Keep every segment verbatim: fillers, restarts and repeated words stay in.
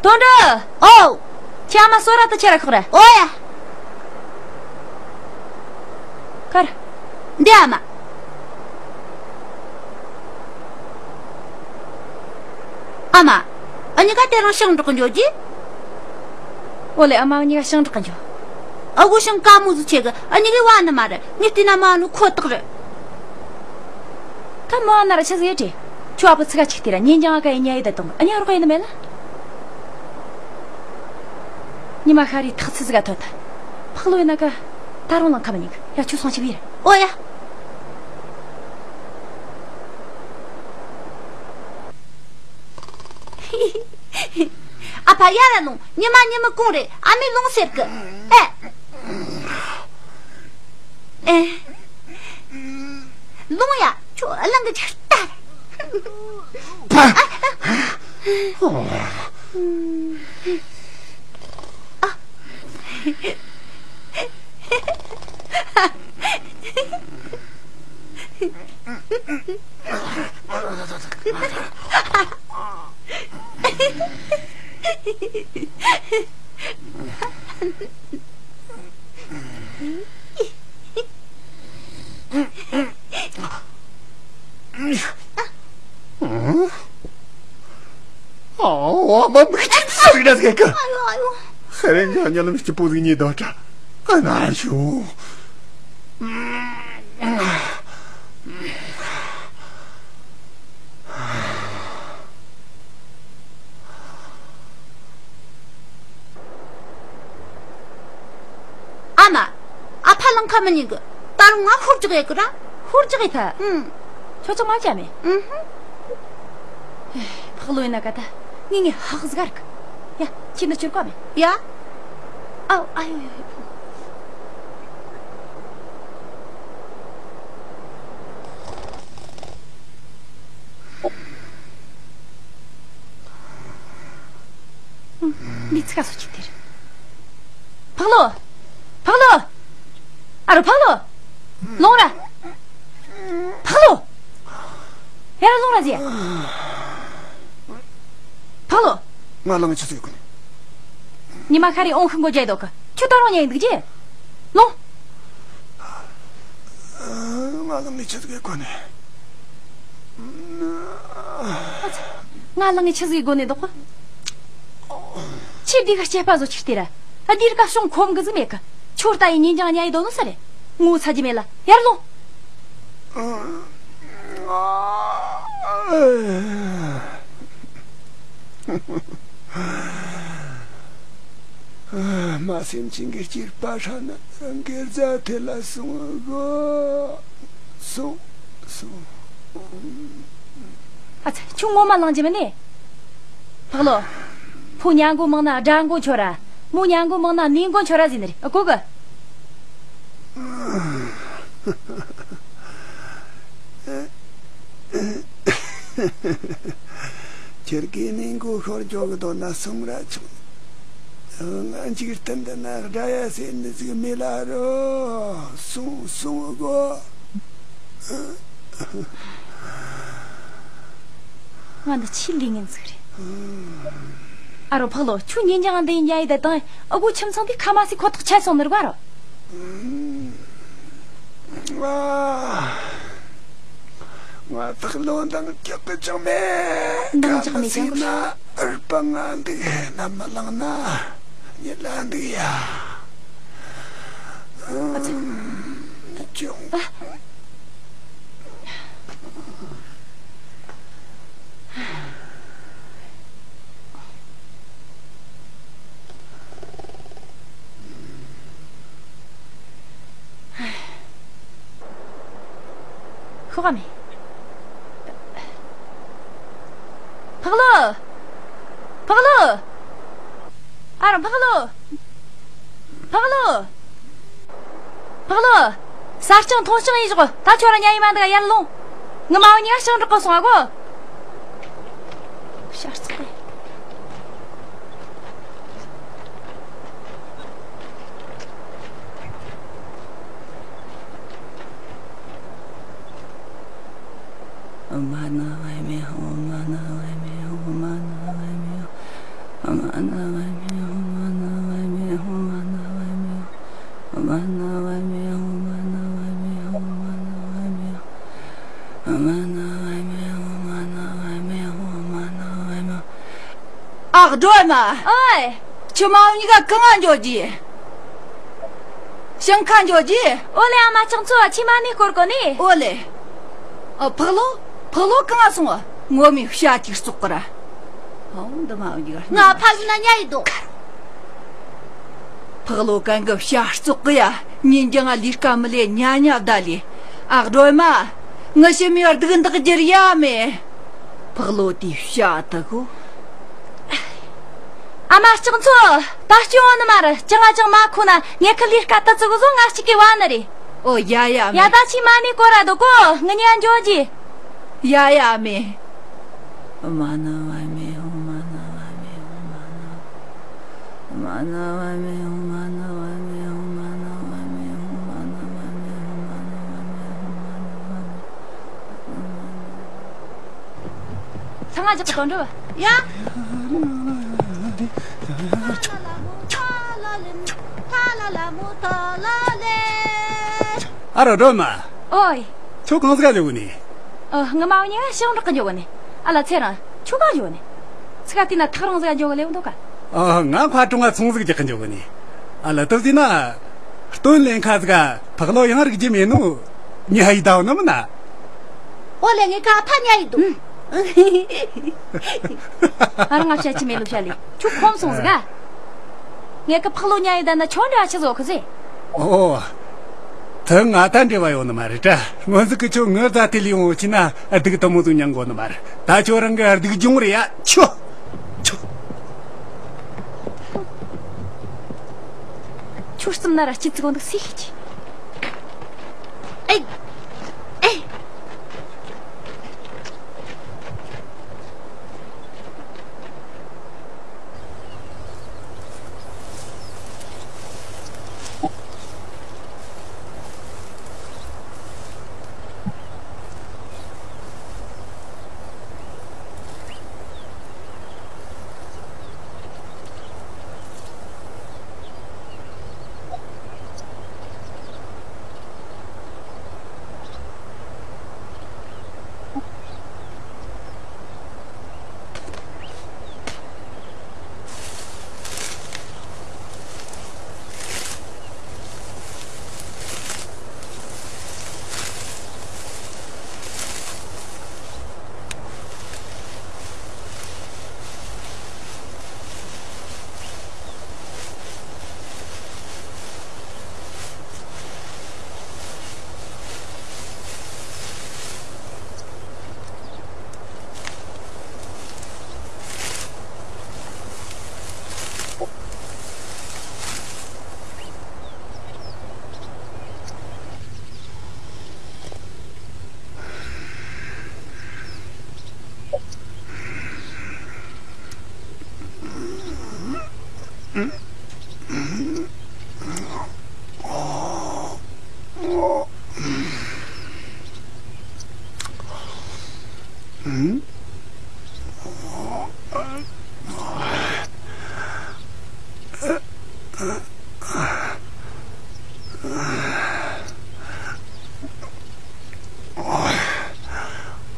དོན་འགྲུབ། ཨོ། ཁྱེད་ཨ་མ་གསོལ་རས་དེ་ཁྱེར་ར་ཤོག་ར། ཨོ་ཡ། ཁར། འདི་ཨ་མ། ཨ་མ། འུ་གཉིས་ཀ་དེ་རིང་ཞིང་འབྲོག་གི་འགྱོ་རྒྱུ། ཨོ་ལེ། ཨ་མ་འུ་གཉིས་ཀ་ཞིང་འབྲོག་གི་འགྱོ། ཨ་ཁུ་ཞིང་དཀའ་མོ་ཟིག་ཆེ་གི། འུ་གཉིས་ཀས་བ་ནི་མ་རེད། ངས་བལྟས་ན་མ་ནི་ཁོ་ཐག་རེད། ད་མོ་ཨ་ན་ར་ཆི་ཟིག་ཡེ་དྲེ། ཁྱོད་ཨ་ཕོ་ཚི་ག་ཆིག་དེ་ར་ཉིན་ཅང་ཨ་ཀ་ཡི་ཉ་ཡི་ད་དང་ཨ་ཉ་རོགས་ཡེ་ནི་མེད་ལ། ཉི་མ་ཤར་རི་ཐག་ཚི་ཟིག་ག་ཐོན་ཐལ། ཕག་ལོ་ཡིན་ན་ཀ་ད་རུང་ལང་ཁ་མི་ཉན་གི། ཡ་ཁྱོད་སོང་ཆི་བིར། ཨོ་ཡ། ཨ་ཕ་ཡར་ར་ལོངས། ཉི་མ་ཉི་མ་གུང་རེད། ཨ་མས་ལོངས་ཟེར་གི། ཨེ། ཨེ། ལོངས་ཡ། ཁྱོད་གླང་གི་ཆར་ལྟ། ཕ། ཨ་འོ་མ་མིག་ཅིག་ཟུག་ར་ཟེ་གི། ཨ་ཡོ་ཨ་ཡོ། ཧེ་རེ་ཉ་ཉ་ལམ་སྐྱིད་པོ་ཟིག་ཉེ་དོ་ཏྲ། ཨ་ན་ཞུ། ཨ་མ། ཨ་ཕ་ལང་ཁ་མི་ཉན་གི། ད་རུང་ང་ཤོར་རྒྱག་ཡེ་གི་ར། ཤོར་རྒྱག་ཡེ་ཐལ། ཨུམ། ཁྱོད་ཅང་མ་བྱ་མེད། ཨུམ་ཧུམ། ཕག་ལོ་ཡིན་ན་ཀ་ད་ངས་ངས་ཧག་ཟིག་གར་གི། ཡ། ཁྱེད་འདི་ཁྱེར་གོ་མེད། ཡ། ཨའོ་ཨ་ཡོ་ཡོ་ཡོ། འདི་ཚིག་ག་སོ་ཆི་དེར། ཕག་ལོ། ཕག་ལོ། ཨ་རོ་ཕག་ལོ། ལོང་ར། ཕག་ལོ། ཡ་ར་ལོང་ར་ཟེ། ཕག་ལོ། ང་ལང་ཆི་ཟིག་གོ་ནི། ཉི་མ་ཤར་རི་ཨོང་ཤིང་གོ་རྒྱལ་དོ་གི། ཁྱོད་ད་རུང་ཉལ་འདུག་ཅི། ལོང་། ང་ལང་ནི་ཆི་ཟིག་གོ་ནི། ཨ་ཚ། ང་ལང་ངི་ཆི་ཟིག་གོ་ནི་དོ་གི། ཁྱེད་འདི་ག་སྐྱེས་པ་བཟོ་ཆི་སྟེ་ར། ཨ་འདིར་ཀ་ཤོང་ཁོམ་གི་ཟིག་མེད་གི། ཁྱོད་ལྟ་ཡི་ཉིན་ཅང་ཉལ་ཡི་དོ་ནི་ས་རེད། ངོ་ཚ་རྒྱུ་མེད་ལ་ཡར་ལོང་། མ་སེམས་ཅན་གྱི་སྐྱེས་པ་ཧྲ་ན་རང་གི་རྫ་དེ་ལ་སོང་གོ། སོང་། སོང་། ཨ་ཚ། ཁྱོད་ངོ་མ་ལང་རྒྱུ་མིན་ནི། ཕག་ལོ། ཕོ་ཉལ་མགོ་མང་ན་དགྲ་མགོ་ཆོད་ར། མོ་ཉལ་མགོ་མང་ན་ནི་མགོ་ཆོད་ར་ཟེར་ནི་རེད། ཨ་གོ་གི། ཁྱེད་ཀྱིས་ནི་མགོ་ཤོར་འཇོག་གི་དོན་ན་སོང་ར་ཆོག་ང་འཇིག་རྟེན་འདི་ན་དགྲ་ཡ་ཟེར་ནི་ཟིག་མེད་ལ་རོ། སོང་སོང་གོ། ང་འདི་ཆི་ལས་ངན་ཟིག་རེད། ཨ་རོ་ཕག་ལོ། ཁྱོད་ཉིན་ཅང་འདི་ཉལ་ཡི་ད་དང་ཨ་གོ་ཁྱིམ་ཚང་འདི་ཁ་མ་སི་ཁོ་ཐག་ཆད་སོང་ནི་རེད་བ་རོ། ང་ཐག་ལོ་འདང་རྒྱག་གི་ཅང་མེད། འདང་རྒྱག་མེད་ཀྱང་། ཨར་པ་ང་འདུག་ན་མ་ལང་ན་ཉི་ལ་འདུག་ཡ། ཨ་ཅག་ཅུང་། ཨ། ཤོག་ག་མེད། ཕག་ལོ། ཕག་ལོ། ཨ་རོ་ཕག་ལོ། ཕག་ལོ། ཕག་ལོ། ས་སྤྱང་མཐོང་སྤྱང་ཡིན་ཞོག་ད་ཁྱོད་རང་ཉལ་ཡི་མ་འདུག་ཡར་ལོངས། ངི་མ་བུ་གཉིས་ཀ་ཞིང་འབྲོག་གི་སོང་ཨ་གོ། ཤར་ཚ་རེད། ཨ། སྒྲོལ་མ། ཨོའི། ཁྱོད་མ་འོ་གཉིས་ཀ་གང་ང་འགྱོ་རྒྱུ། ཞིང་ཁ་འགྱོ་རྒྱུ། ཨོ་ལེ། ཨ་མ་ལྕགས་མཚོ། ཁྱོད་མ་ནི་སྐོར་གོ་ནི། ཨོ་ལེ། ཨ། ཕག་ལོ། ཕག་ལོ་གང་ང་སོང་། ངོ་མའི་བྱ་ཅིག་བཙོག་གི་ར། ཨོ། འདི་མ་འོ་གཉིས་ཀ་ང་ཕ་གི་ན་ཉལ་ཡི་དོ། ཕག་ལོ་གན་གི་བྱ་བཙོག་གི་ཡ། ཉིན་རྒྱང་ལས་ཀ་མི་ལས་ཉ་ཉ་བདའ་ལས། ཨ། སྒྲོལ་མ། ངི་ཞི་མི་སྡུག་འདག་རྒྱུར་ཡ་མེ། ཕག་ལོ་དེའི་བྱ་དུ་གོ། ཨ་མ་ལྕགས་མཚོ། ད་སྐྱོ་བོ་ནི་མ་རེད། ཅང་ང་ཅང་མ་ཁོ་ན་ངས་ཁི་ལས་ཀ་ད་ཙི་གོ་བཟོ། ང་གཅིག་གི་བ་ནི་རེད། ཨོ། ཡ་ཡ་མེ། ཡ། ད་ཁྱོད་མ་ནི་སྐོར་ར་འདུག་གོ། ངི་ཉ་འགྱོ་རྒྱུ། ཡ་ཡ་མེ། མ་ན་བ་མེ་ཧོ། མ་ན་བ་མེ་ཧོ། མ་ན། མ་ན་བ་མེ་ཧོ། མ་ན་བ་མེ་ཧོ། མ་ན་བ་མེ་ཧོ། མ་ན་བ་མེ་ཧོ། མ་ན་བ་མེ་ཧོ། མ་ན་བ་མེ་ཧོ། ལྷ་ང་ཅག་གི་དོན་འགྲུབ། ཡ། ཨ་རོ། སྒྲོལ་མ། ཨོའི། ཁྱོད་གང་ཟིག་ག་འགྱོ་གི་ནི། ཨ། ངི་མ་འོ་གཉིས་ཀ་ཞིང་འབྲོག་གི་འགྱོ་གི་ནི། ཨ་ལ། ཚེ་རིང་། ཁྱོད་གང་འགྱོ་གི་ནི། ཚིག་ག་དེ་ན་ཐག་རིང་ཟིག་ག་འགྱོ་གི་ལེ་འདུག་ག། ཨ། ང་མཁར་གྲོང་ང་ཚོང་ཟིག་རྒྱག་གི་འགྱོ་གི་ནི། ཨ་ལ། དེ་བཟོས་ན། སྟོན་ལེན་ཁ་ཟིག་ག་ཕག་ལོ་ཡང་རིག་རྒྱུ་མེད་ནོ། ཉ་ཡི་ཟླ་བ་ནི་མིན་ན། ཨོ་ལེ། ངས་ཁ་ཕ་ཉ་ཡི་འདུག། ཨ་རང་ང་བཤད་ཀྱི་མེད་ལོ་བཤད་ལེ། ཁྱོད་ཁོམ་སོང་ཟིག་ག། ངས་ཁ་ཕག་ལོ་ཉ་ཡི་ད་ན་ཆོ་འདྲ་ཆི་བཟོ་གི་ཟེ། ཨོ། དེ་ང་ད་འབྲེལ་བ་ཡོད་ནི་མ་རེད་དྲ། སྔོན་ཟིག་གི་ཁྱོད་ངའི་རྫ་དེ་ལ་ཡོང་འོ་ཆི་ན་སྡུག་དེ་མོ་ཟིག་མྱང་གོ་ནི་མ་རེད། ད་ཁྱོད་རང་གི་སྡུག་སྦྱོང་རེད་ཡ། ཆོ། ཆོ། ཁྱོད་རྩིབ་ན་ར་སྐྱིད་ཚིག་འདུག་སེ་ཤེས་ཀྱི། ཨེ། ཨེ།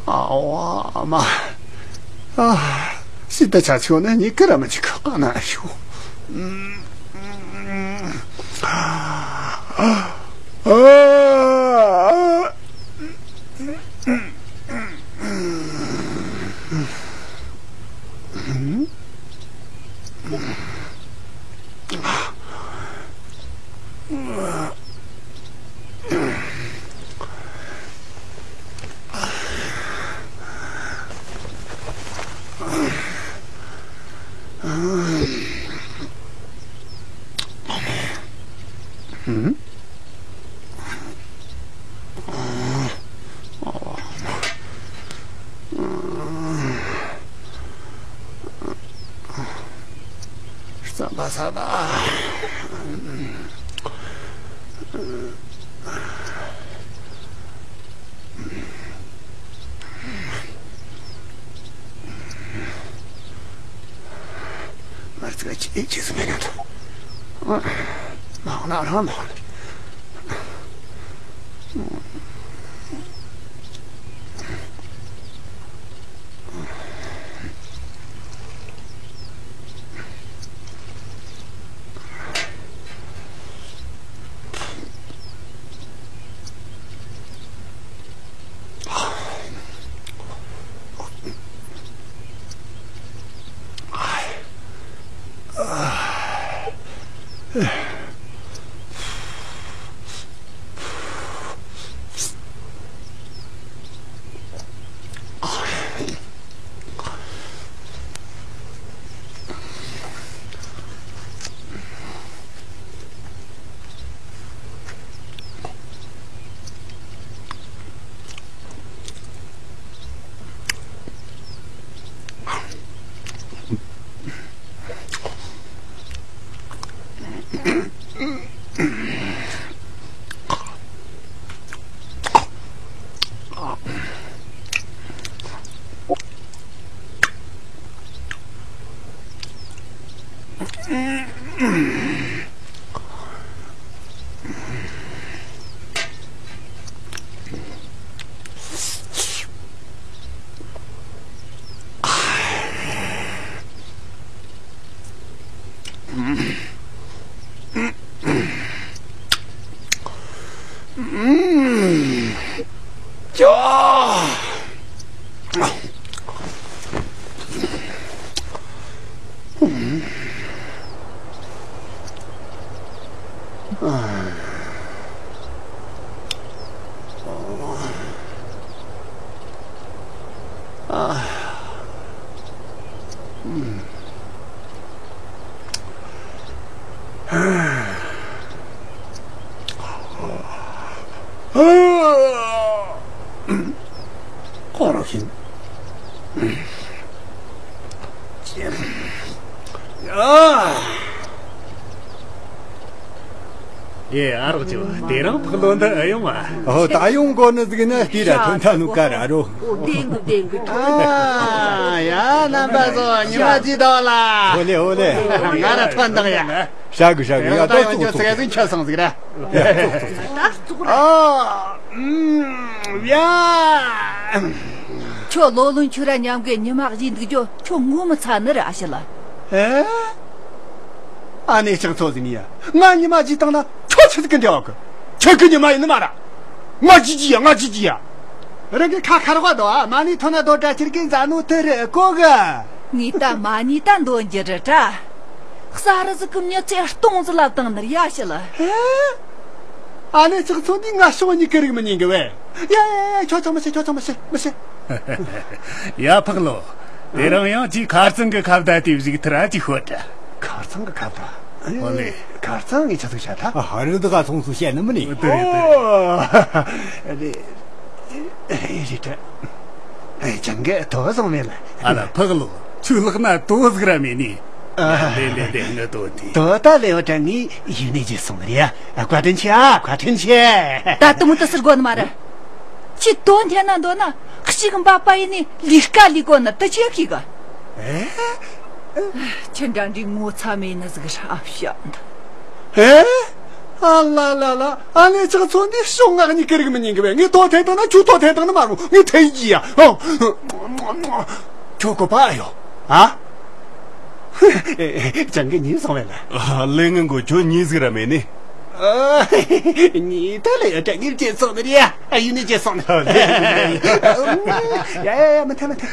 ཨ་ཝ་མ། ཨ། སྲིད་ད་ཆ་ཆོ་ནས་ཉིད་ཀི་ར་མ་ཅིག་ཁ་ན་ཤོ། ཨ། རྩམ་པ་ཟ་ད། ཅི་ཅི་ཟིག་མེད་ན་ད། མང་ན་རང་མང་ན། ཁོ་རང་བཞིན། ཨ། ཡེ། ཨ་རོགས་ཅོ། དེ་རིང་ཕག་ལོ་འདི་ཨེ་ཡོང་བ། ཨོ། ད་ཡོང་གོ་ནི་ཟིག་ན་དེ་ར་ཐོན་ཐ་ནུ་ཀ་ར་རོ། ཨོ། ཨ། ཡ། རྣམ་པ་ཚོ། ཉི་མ་གཅིག་ད་ལ། ཧོ་ལེ་ཧོ་ལེ། ང་ར་ཐོན་དང་ཡ། ཧྲ་གི་ཧྲ་གི། ཡ། ད་ཡོང་ཅོ་ཟེར་ཟིན་ཆ་སང་ཟིག་ར། ཨ། ཡ། ཁྱོད་ལོ་ལོན་ཁྱོད་ར་མཉམ་གི་ཉི་མ་གཞི་འདུག་ཅོ། ཁྱོད་ངོ་མི་ཚ་ནི་ར་ཨ་ཤི་ལ། ཨེ། ཨ་ནེ་ཅག་ཚོ་ཟིན་ཡ། ང་ཉི་མ་གཅིག་བཏང་ན་ཁྱོད་ཆི་ཟིག་གི་འདྲ་བ་གི། ཁྱོད་གི་ཉི་མ་ཡིན་ནི་མ་ར། ང་ཅི་ཅི་ཡ། ང་ཅི་ཅི་ཡ། རང་གི་ཁ་ཁར་བ་དོ། ཨ། མ་ནི་ཐོན་ན་དོ་དྲ་ཁྱེར་གི་ཛ་ནུ་ཐི་རི་ཀོ་གི། ངས་ད་མ་ནི་ད་འདོན་རྒྱུ་རེད་དྲ། གསར་ཟིག་གི་མྱི་ཚེ་སྟོང་ཟིག་ལབ་བཏང་ནི་ར་ཡ་ཤི་ལ། ཨ་ནེ་ཅག་ཚོ་འདི་ང་ཤོང་གཉིས་ཀི་རིག་མི་ཉན་གི་བས། ཡ་ཡ་ཡ། ཁྱོད་ཚང་མི་ཤེས། ཁྱོད་ཚང་མི་ཤེས། མི་ཤེས། ཡ། ཕག་ལོ། དེ་རིང་ཡང་ཅིག་ཁ་རྩང་གི་ཁ་བརྡ་དེ་བཞུགས་ཐུར་ཨ་ཅིག་ཤོད་དྲ། ཁ་རྩང་གི་ཁ་བརྡ། ཨོ་ལེ། ཁ་རྩང་ངས་ཆ་ཚིག་བཤད་ཐལ། ཨ། ཧ། རི་དགའ་ཚོང་སུ་བཤད་ནི་མིན་ནི། ཨོ། དེ་རེད། ཨོ། རེད། རེད་དྲ། ཨེ། ཅང་གི་དོ་བཟང་མེད་ལ། ཨ་ལ། ཕག་ལོ། ཁྱོད་ལག་ན་དོ་ཟིག་ར་མེད་ནི། ཨ། ལེ་ལེ་ལེ། ངའི་དོ་དེ། དོ་ད་ལེ། འོ་དྲ་ངས་ཡུལ་ནས་བརྗེད་སོང་རེད་ཡ། བཀའ་དྲིན་ཆེ་ཨ། བཀའ་དྲིན་ཆེ། ད་དུང་དུ་ཟེར་དགོས་ནི་མ་རེད། ཁྱི་དོ་འཐེན་ན་འདོད་ན་གཅིག་འབབ་པ་ཡིན་ནི། ལས་ཀ་ལས་དགོས་ནི་དུ་ཆེ་གི་གི། ཨེ། ཁྱི་འདྲ་འདྲའི་ངོ་ཚ་མེད་ནི་ཟིག་ར་ཨ་ཕྱི་འདི། ཨེ། ཨ་ལ་ལ་ལ། ཨ་ནེ་ཅག་ཚོ་འདི་ཤོག་ངག་གཉིས་ཀི་རིག་མི་ཉན་གི་བས། ངས་དོ་འཐེན་བཏང་ན་ཁྱོད་དོ་འཐེན་བཏང་ནི་མ་རུང་། ངས་འཐེན་གི་ཡ། ཨོ། ཁྱོད་གོ་པ་ཡོ། ཨ། ཅང་གི་ཉིན་སོང་བས་ལ། ཨ། ལེ། ངན་གོ། ཁྱོད་ཉིན་ཟིག་ར་མེད་ནི། ཨ། ཉིན་ད་ལེ་ཡ་དྲ་ངེར་བྱེད་སོང་ནི་རེད་ཡ། ཨ། ཡུལ་ནས་བྱེད་སོང་ནི། ཨ། ལེ་ལེ་ལེ། ཡ་ཡ་ཡ། མི་ཐ་མི་ཐ།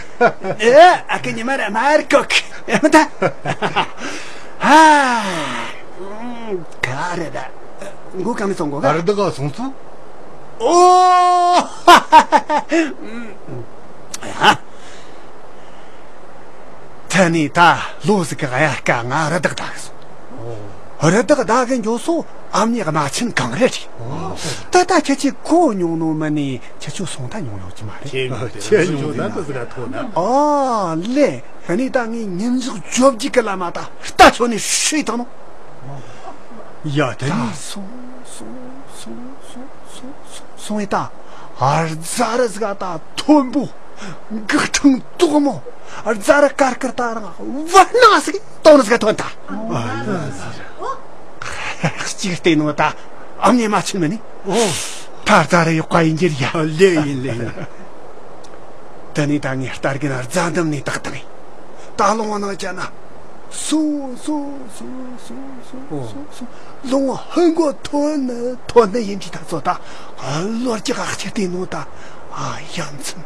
ཨེ། ཨ་ཁུ་ཉི་མ་ར་མར་ཀོག། ཡ། མི་ཐ། ཨ། ག་རེ་ད། མགོ་གང་ནས་སོང་གོ་ག། ཨར་ད་ག་སོང་སོང་། ཨོ། ཨ། ད་ནི་ད་ལོ་ཟིག་གི་ཨ་ཡ་ཀ་ང་རི་དྭགས་བདའ་གི་སོང་། རི་དྭགས་བདའ་གི་འགྱོ་སོ། ཨ་མྱེས་རྨ་ཆེན་གངས་རི་རེད། ད་ལྟ་ཁྱེད་ཀྱིས་གོ་མྱོང་ནོ་མིན་ནི། ཁྱེད་ཆོ་སོང་ད་མྱོང་ཡོད་ཀྱི་མ་རེད། ཁྱེད་ཆོ་ད་ད་ཟིག་ག་ཐོག་ན། ཨ་ལེ། ད་ནི་ད་ངས་ཉིན་ཞག་བཅོ་བརྒྱད་ཀྱི་ལམ་མ་ད་རྟ་ཆོ་ནས་ཧྲིལ་བཏང་ནོ། ཡ། ད་ནི་ད་སོང་སོང་སོང་སོང་སོང་སོང་ཡི་ད། ཨར་ཛ་རི་ཟིག་ག་ད་མཐོན་པོ། འགག་འཕྲང་དོག་མོ། རྫ་རི་དཀར་དཀར་ད་རང་བར་སྣང་ཟིག་དོན་ཟིག་ཐོན་ད། གཅིག་བལྟས་ནོ་ད་ཨ་མྱེས་མ་ཆེན་མི་ནི། ད་རྫ་རི་ཡོག་པ་ཡིན་གྱི་རེད་ཡ། ལེ་ཡིན་ལེ་ཡིན། དེ་ནས་ད་ངས་རྟ་རྒན་རྫ་འདམ་ནས་བཏགས་བཏང་ངས། ད་ལོང་བ་ནང་བཅད་ན། སོ་སོ་སོ་སོ་སོ་སོ་སོ། ལོང་བ་ཧུན་གོ་ཐོན་ནི་ཐོན་ནི་ཡིན་གྱི་ད་ཚོ་ད། ལོར་གྱི་ཁ་ཆེ་བལྟས་ནོ་ད། ཨ་ཡ་མཚན།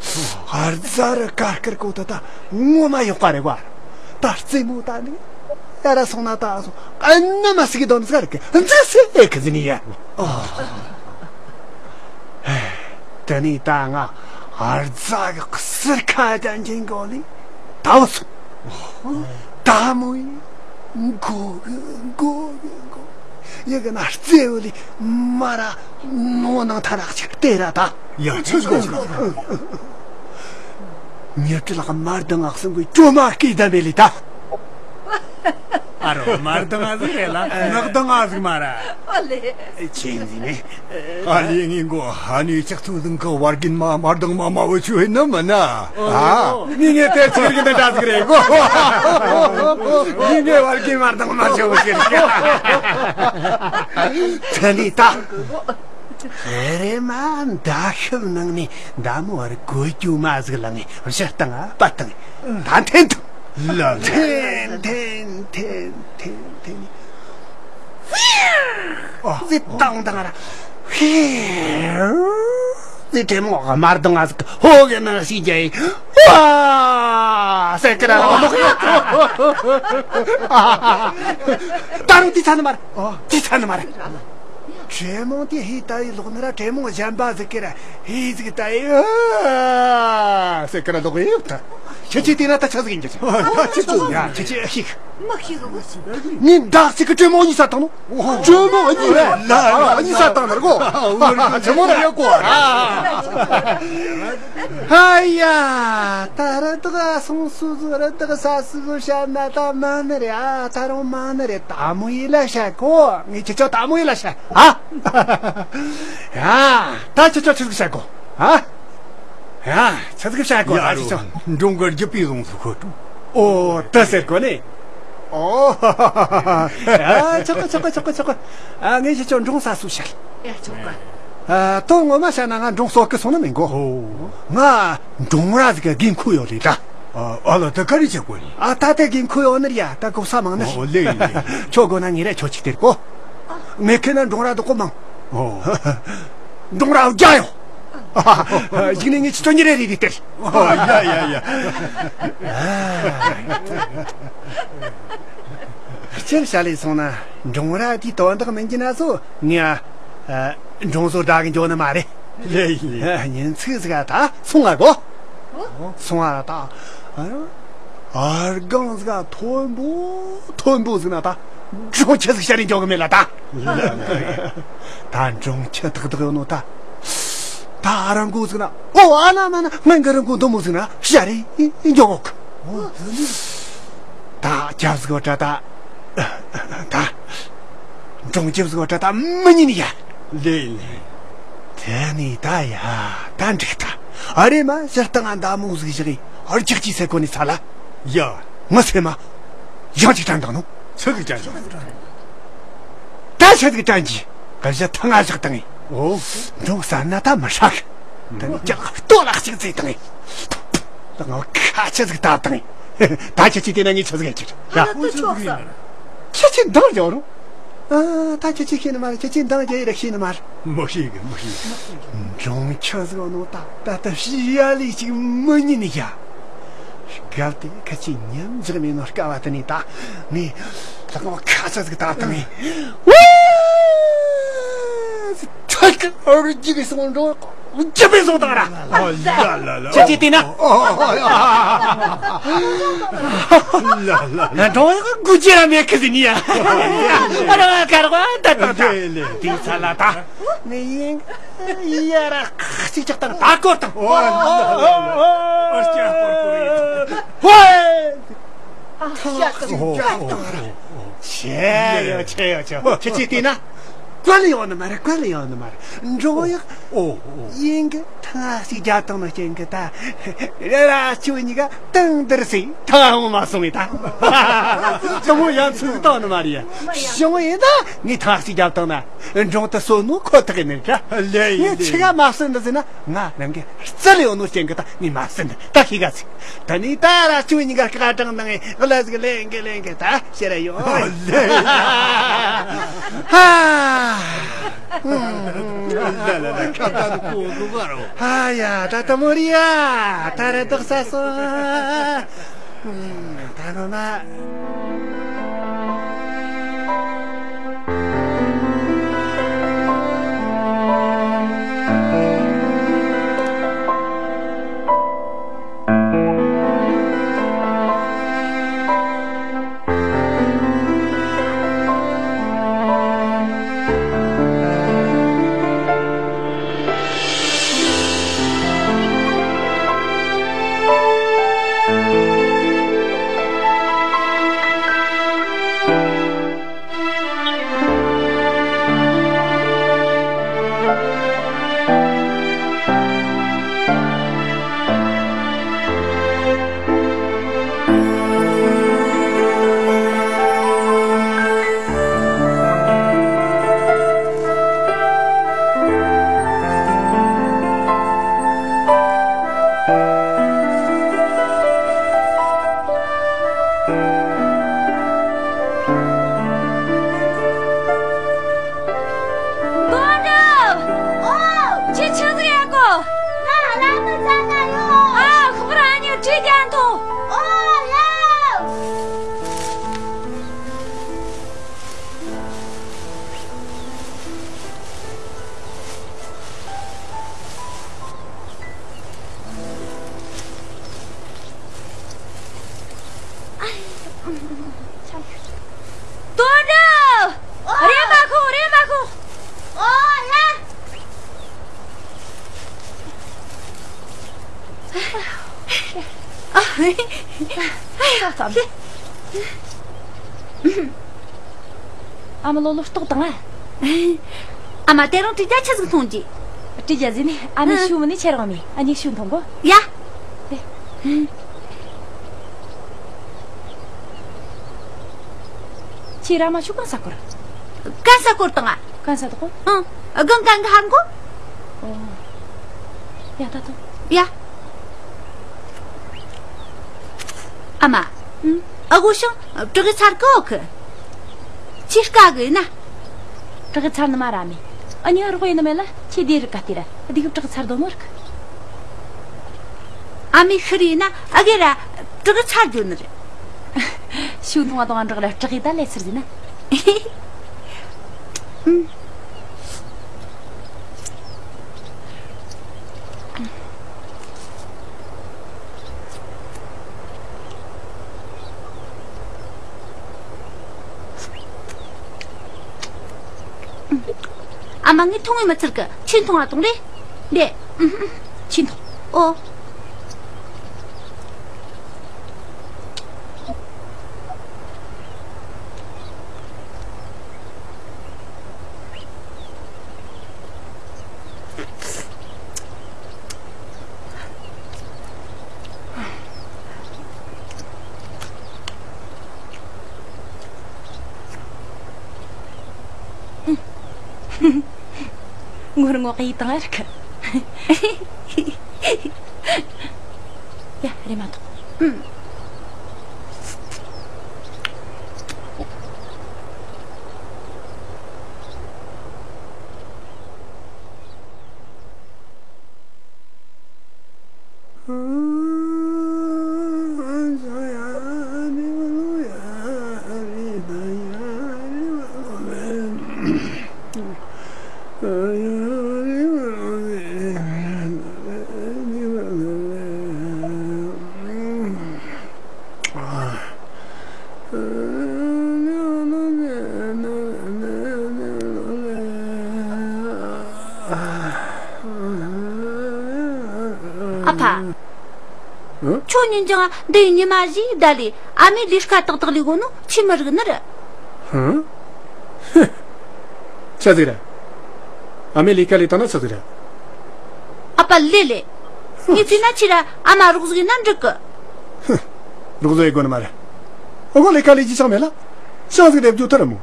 རྫ་རི་དཀར་དཀར་གོ་ད་ད་ངོ་མ་ཡོག་པ་རེད་བ། ད་རྩེ་མོ་ད་ནི་ཡ་ར་སོང་ན་ད་སོང་ཨ་ནི་མ་སི་གི་དོན་ཟེར་གི་འཛི་སེ་ཨེ་གི་ཟི་ནི་ཡ། དེ་ནས་ད་ང་རྫ་གི་གསེར་ཁ་ཅན་ཅན་གོ་ལི་ད་བ་སོང་། ད་མོ་ཡི་གོ་གི་གོ་གི་གོ། ཡ་གི་ན་རྩེ་བོ་ལི་མ་ར་ནོ་ནང་ཐ་རག་ཆ་དེ་ར་ད། ཡ་ཆོས་གོ། ཉི་ཁྲི་ལག་མར་དང་ངག་སང་གི་ཅོ་མ་སྐད་ད་མེ་ལི་ད། ཨ་རོ་མར་དང་ང་ཟིག་རེད་ལ་ངག་དང་ང་ཟིག་མ་ར། ཨོ་ལེ། ཆེན་ཟིག་ནི། ཨ་ལེ་ངའི་མགོ་ཧ་ནི་ཅག་ཐུ་ཟིང་གི་བར་གིན་མ་མར་དང་མ་མ་བུ་ཆུ་ཧེ་ནི་མི་ན། ཨ། ངའི་ངའི་དེ་ཚིག་གི་འདི་འདྲ་ཟིག་རེད་གོ། ངའི་ངའི་བར་གིན་མར་དང་མ་ཆུ་བུ་ཟིག་རེད། དེ་ནི་ད། རེ་མ་མདའ་ཤུབས་ནང་ནས་མདའ་མོ་བར་གོ་རྒྱུ་མ་ཟིག་ལངས་ངས་བཞི་བཏང་ཨ་པ་བཏང་ད་འཐེན་ཐུབ། ལ་འཐེན་འཐེན་འཐེན་འཐེན་འཐེན། ཨ། ཟི་བཏང་བཏང་ར། ཧེ། ཟི་དྲེད་མོང་གི་དམར་མདངས་ཟིག་ཧོ་གི་ནང་ཞིག་རྒྱ་ཡི། ཨ། ཟེར་གི་ར་ལོག་ཡོད། ད་རུང་དེ་ཚ་ནི་མ་རེད། དེ་ཚ་ནི་མ་རེད། དྲེད་མོང་དེ་ཧི་ད་ཡི་ལོག་ནི་ར་དྲེད་མོང་གཞན་པ་ཟིག་གི་ར་ཧི་ཟིག་ད་ཡི། ཨ། ཟེར་གི་ར་ལོག་ཡོད་ད། ཁྱེད་ཀྱིས་བལྟས་ན་ད་ཆ་ཟིག་ཡིན་གྱི། ཁྱེད་ཀྱིས་ཡ་ཁྱེད་ཀྱིས་ཤིག་མ་ཤེས་གི། ངས་འདག་ཅིག་གི་དྲེད་མོང་གཉིས་ས་བཏང་ནོ། དྲེད་མོང་གཉིས་རེད། ལ་ལ་གཉིས་ས་བཏང་ནི་རེད་གོ། ཆི་མོ་རེད་ཡོད་གོ། ཧ་ཡ། ད་ར་དག་སོང་སུ་ཟུ་ར་དག་ས་སུ་ཟུ་བཤད་ན་ད་མ་ནི་རེད། ཨ། ད་རུང་མ་ནི་རེད། ད་མོ་ཡི་ལ་བཤད་གོ། ངས་ཁྱེད་ཆོ་ད་མོ་ཡི་ལ་བཤད། ཨ། ཡ། ད་ཁྱེད་ཆོ་ཆི་ཟིག་བཤད་གོ། ཨ། ཡ། ཆི་ཟིག་བཤད་གོ། ཡ་ད་ཁྱེད་ཆོ། རུ། འབྲོང་གི་རྒྱུ་སྤུས་བཟང་སུ་ཁོ་ཏུ། ཨོ། ད་ཟེར་གོ་ནི། ཨོ། ཨ། ཆོག་གི་ཆོག་གི་ཆོག་གི་ཆོག་གི། ཨ། ངས་ཁྱེད་ཆོ་འབྲོང་ས་སུ་བཤད། ཡ། ཆོག་གི། ཨ། དོན་ངོ་མ་བཤད་ན་ང་འབྲོང་གསོ་གི་སོང་ནི་མིན་གོ། ཨོ། ང་འབྲོང་ར་ཟིག་གི་འགན་ཁུར་ཡོད་ལེ་ད། ཨ། ཨ་ལ་ད་ག་རེ་བྱེད་དགོས་ནི། ཨ། ད་དེ་འགན་ཁུར་ཡོད་ནི་རེད་ཡ། ད་གོ་ས་མང་ནི། ཨོ་ལེ་ཡིན་ལེ། ཁྱོད་དགོས་ན་ངས་ར་ཁྱོད་ཅིག་སྟེར་གོ། ངས་ཁེ་ན་འབྲོང་ར་དོ་གོ་མང་། ཨོ། འབྲོང་ར་བརྒྱ་ཡོད། གཞུག་ནས་ངས་ཁྱོད་ཉིན་རེ་རེ་རེ་སྟེར། ཨོ་ཡ་ཡ་ཡ། སྤྱིར་བཤད་ལས་སོང་ན་འབྲོང་ར་དེའི་དོན་དག་མིན་གྱི་ན་སོ་ངས། ཨ། འབྲོང་བཟོ་བདག་གི་འཇོག་ནི་མ་རེད། ལེ་ཡིན་ལེ། ཉིན་ཚིག་ཟིག་ད་སོང་ང་གོ། སོང་ང་ད། ཨ། ཨར་གང་ཟིག་མཐོན་པོ་མཐོན་པོ་ཟིག་ན་ད་འབྲོང་ཁྱི་ཟིག་ཤ་རེ་འཇོག་གི་མེད་ལ་ད། ད་འབྲོང་ཁྱི་ཏག་ཏག་ཡོད་ནོ་ད། ད་ཨ་རང་གོ་ཟིག་ན། ཨོ། ཨ་ན་མ་ན་སྔོན་གི་རང་གོ་འདི་མོ་ཟིག་ན་ཤ་རེ་འཇོག་གོ། ད་རྒྱབ་ཟིག་བ་ད་ད། ད་འབྲོང་རྒྱབ་ཟིག་བ་ད་ད་མི་ཉན་ཡ། ལེ་ལེ། དེ་ནས་ད་ཡ་ད་འགྲིག་ད། ཨ་རེ་མ་ཕྱིར་བཏང་ང་མདའ་མོ་ཟིག་བཞག་གི་ཨར་ཅིག་ཅིག་ཟེར་གོ་ནི་ཚ་ལ། ཡ། ངི་སེམས་མ། ཡང་ཅིག་དྲན་བཏང་ནོ། ཚིག་གི་དྲན་བཏང་། ད་ཆི་ཟིག་དྲན་གྱི། ག་བཞི་ཐང་ང་བཞག་བཏང་ངས། ཨོ། འབྲོང་ཟ་ན་ད་མི་ཧྲག་ད་ནི་ཀྱང་ལྟོ་ལག་ཅིག་བཙས་བཏང་ངས། ད་ང་ཁ་ཆི་ཟིག་བཏབ་བཏང་ངས། ད་ཁྱེད་ཀྱིས་བལྟས་ན་ངས་ཆི་ཟིག་ཡེད་རྒྱུ། ཡ། ཨ་ད་ཆོག་ས། ཁྱེད་ཀྱིས་འདང་རྒྱག་རོགས། ཨ། ད་ཁྱེད་ཀྱིས་ཤེས་ནི་མ་རེད། ཁྱེད་ཀྱིས་འདང་རྒྱག་ཡི་རེད་ཤེས་ནི་མ་རེད། མི་ཤེས་གི། མི་ཤེས་གི། འབྲོང་ཁྱི་ཟིག་ནོ་ད་ད་ལྟ་ཕྱི་ཡ་ལི་ཅིག་མི་ཉན་ནི་ཡ། སྐབས་དེ་ཁ་ཆེ་ཉམས་འཇག་མེད་ནོ་སྐབས་དེ་ནས་ད་ངས་ལག་པ་ཁ་ཆ་ཟིག་ད་བཏང་ངས། ཝེ། ཐག་ཨོ་རྒྱུ་པའི་སོང་འགྲོ། རྒྱུ་པའི་སོང་བཏང་ར། ཨོ་ལ་ལ་ལ། ཁྱེད་ཀྱིས་བལྟས་ན། ཨོ་ཨོ་ཨོ། ལ་ལ་ལ། འགྲོ་ཡག་དགུ་བརྒྱ་ར་མེད་ཁི་ཟིན་ཡ། ཨ་ར་ཁ་ར་ད་ད་ད། ལེ་ལེ། དེའི་ཚ་ལ་ད། ངས་ཡིན། ཡ་ར་ཁ་ཅིག་ཅག་དང་ད་སྐོར་དང་། ཨོ་ཨོ་ཨོ་ཨོ། ཨོ་ཅག་སྐོར་སྐོར་ཡིན། ཧོ། ཨ་ཤ་ཀ་ཅིག་ཅག་དང་། ཆེ་ཡོ་ཆེ་ཡོ་ཆེ། ཁྱེད་ཀྱིས་བལྟས་ན། བཀོད་ཡོང་ནི་མ་རེད། བཀོད་ཡོང་ནི་མ་རེད། འགྲོ་ཡག་ཨོ་ཨོ། ཡིན་གི། ཐང་ཞིག་རྒྱབ་བཏང་ནི་རྐྱེན་གི་ད། རེ་ར་ཁྱོད་གཉིས་ཀ་ཏང་དར་སི་ཐང་མ་སོང་ངི་ད། དུ་མོ་ཡང་ཚུགས་བཏང་ནི་མ་རེད་ཡ། བྱུང་ཡིན་ད། ངས་ཐང་ཞིག་རྒྱབ་བཏང་ན་འགྲོ་དུ་སོ་ནོ་ཁོ་ཐག་ཡིན་ནི་ཀ། ལེ་ཡིན། ངས་ཆི་ག་མ་སོན་འདི་ཟིན་ན་ང་རང་གི་རྩལ་ཡོད་ནོ་རྐྱེན་གི་ད་ངས་མ་སོན་ད་ཤི་ག་ཚིག་ད་ནི་ད་ར་ཁྱོད་གཉིས་ཀ་སྐར་གྲངས་ནང་ལ་ཟིག་ལེན་གི་ལེན་གི་ད་ཤེས་ར་ཡོད། ཧ། ལ་ལ་ལ་ཁ་ད་ནི་གོ་འདུག་ག་རོ། ཧ་ཡ་ད་ད་མོ་རི་ཡ་ད་ར་དག་ས་སོ། ད་ནོ་ན། རྡོ་འགྲོ། ཨོ། ཁྱེད་ཆི་ཟིག་ཡག་གོ། ང་ལ་ཏི་ཙ་ན་ཡོད། ཨ། ཁོ་རང་གཉིས་བྲིས་ཀྱང་ཐོ། ཨོ་ཡ། དོན་གྲུབ། རེམ་མ་ཁུག་རེམ་མ་ཁུག་ཨོ་ཡ། ཨ་མ་ལོ་ལོ་ལྟོགས་དང་ཨ། ཨ་མ་དེ་རིང་བཀྲིས་རྒྱལ་ཆི་ཟིག་འཐུང་རྒྱུ། བཀྲིས་རྒྱལ་ཟིན་ནས་ཨ་མའི་ཨ། ཤུ་མི་ནས་ཁྱེར་འོང་མི་ཨ་ནི་ཤུ་འཐུང་གོ། ཡ། ཁྱེད་ར་མ་ཆུ་གང་ས་སྐོར། གང་ས་སྐོར་དང་ཨ། གང་ས་དགོ། ཨང་། གང་གང་གི་ཧང་གོ། ཨོ། ཡ་ད་དོ། ཡ། ཨ་མ། ཨ་གོ་ཤང་བྲག་གི་ཚར་གི་འོ་ཁི། ཁྱི་དཀའ་གི་ན། བྲག་གི་ཚར་ནི་མ་ར་མེ། ཨ་ནི་ཨ་རོགས་ཡིན་ནི་མེད་ལ་ཁྱི་དེ་རི་ཀ་དེ་ར་དེ་གི་བྲག་གི་ཚར་དོ་ནོ་རིག་ཨ་མི་ཤི་རི་ན་ཨ་གེ་ར་བྲག་གི་ཚར་རྒྱུ་ནི་རེད། ཤུ་ཐུང་བ་དང་བྲག་ལ་བྲག་གི་ད་ལས་ཚར་ཟིན་ན། ཨ་མ་ངས་འཐུང་བའི་མི་ཚར་གི་ཆི་འཐུང་ང་དང་རེད། རེད། ཆི་འཐུང་། ཨོ། ངོར་ངོ་གི་དང་ཨར་ཁ། ཡ་རེ་མ་ཐོག་ཨ་ཕ། ཨ། ཁྱོད་ཉིན་ཅང་འདི་ཉི་མ་བཞིའི་ཟླ་ལས་ཨ་མའི་ལས་ཀ་ཏག་ཏག་ལས་གོ་ནོ་ཆི་མི་རིག་ནི་རེད། ཧུ། ཆི་ཟིག་རེད། ཨ་མས་ལས་ཀ་ལས་བཏང་ན་ཆི་ཟིག་རེད། ཨ་ཕ་ལས་ལས། ངས་བཙལ་ན་ཁྱེད་ར་ཨ་མ་རོགས་ཟིག་ཡིན་ན་འགྲིག་གི། ཧུ། རོགས་ཟིག་ཡེ་དགོས་ནི་མ་རེད། ཨ་ཁོ་ལས་ཀ་ལས་རྒྱུ་ཅང་མེད་ལ། ཞང་ཟིག་ལས་རྒྱུ་ཐུ་རེད་མོ།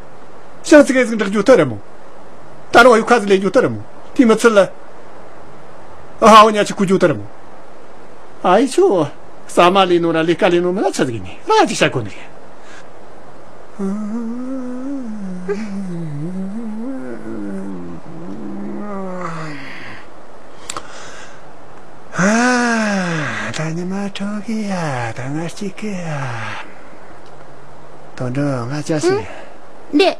ཞང་ཟིག་ཨེ་ཟིག་འབྲེག་རྒྱུ་ཐུ་རེད་མོ། ད་རུང་ཡུ་ཁ་ཟིག་ལས་རྒྱུ་ཐུ་རེད་མོ། དེ་མི་ཚད་ལ། ཨ་ཧ་འུ་ཉ་ཅིག་བཀོལ་རྒྱུ་ཐུ་རེད་མོ། ཨ་ཡེ་ཆོ། ཟ་མ་ལས་ནོ་ར་ལས་ཀ་ལས་ནོ་མིན་ན་ཆི་ཟིག་ཡིན་ནི་ར་ཅིག་བཤད་དགོས་ནི་རེད། ཨ། ད་ཉི་མ་དྲོ་གི་ཡ། ད་ང་གཅིག་གི་ཡ། དོན་འགྲུབ་ང་ཅག་ཞིག་ཨ། འདི།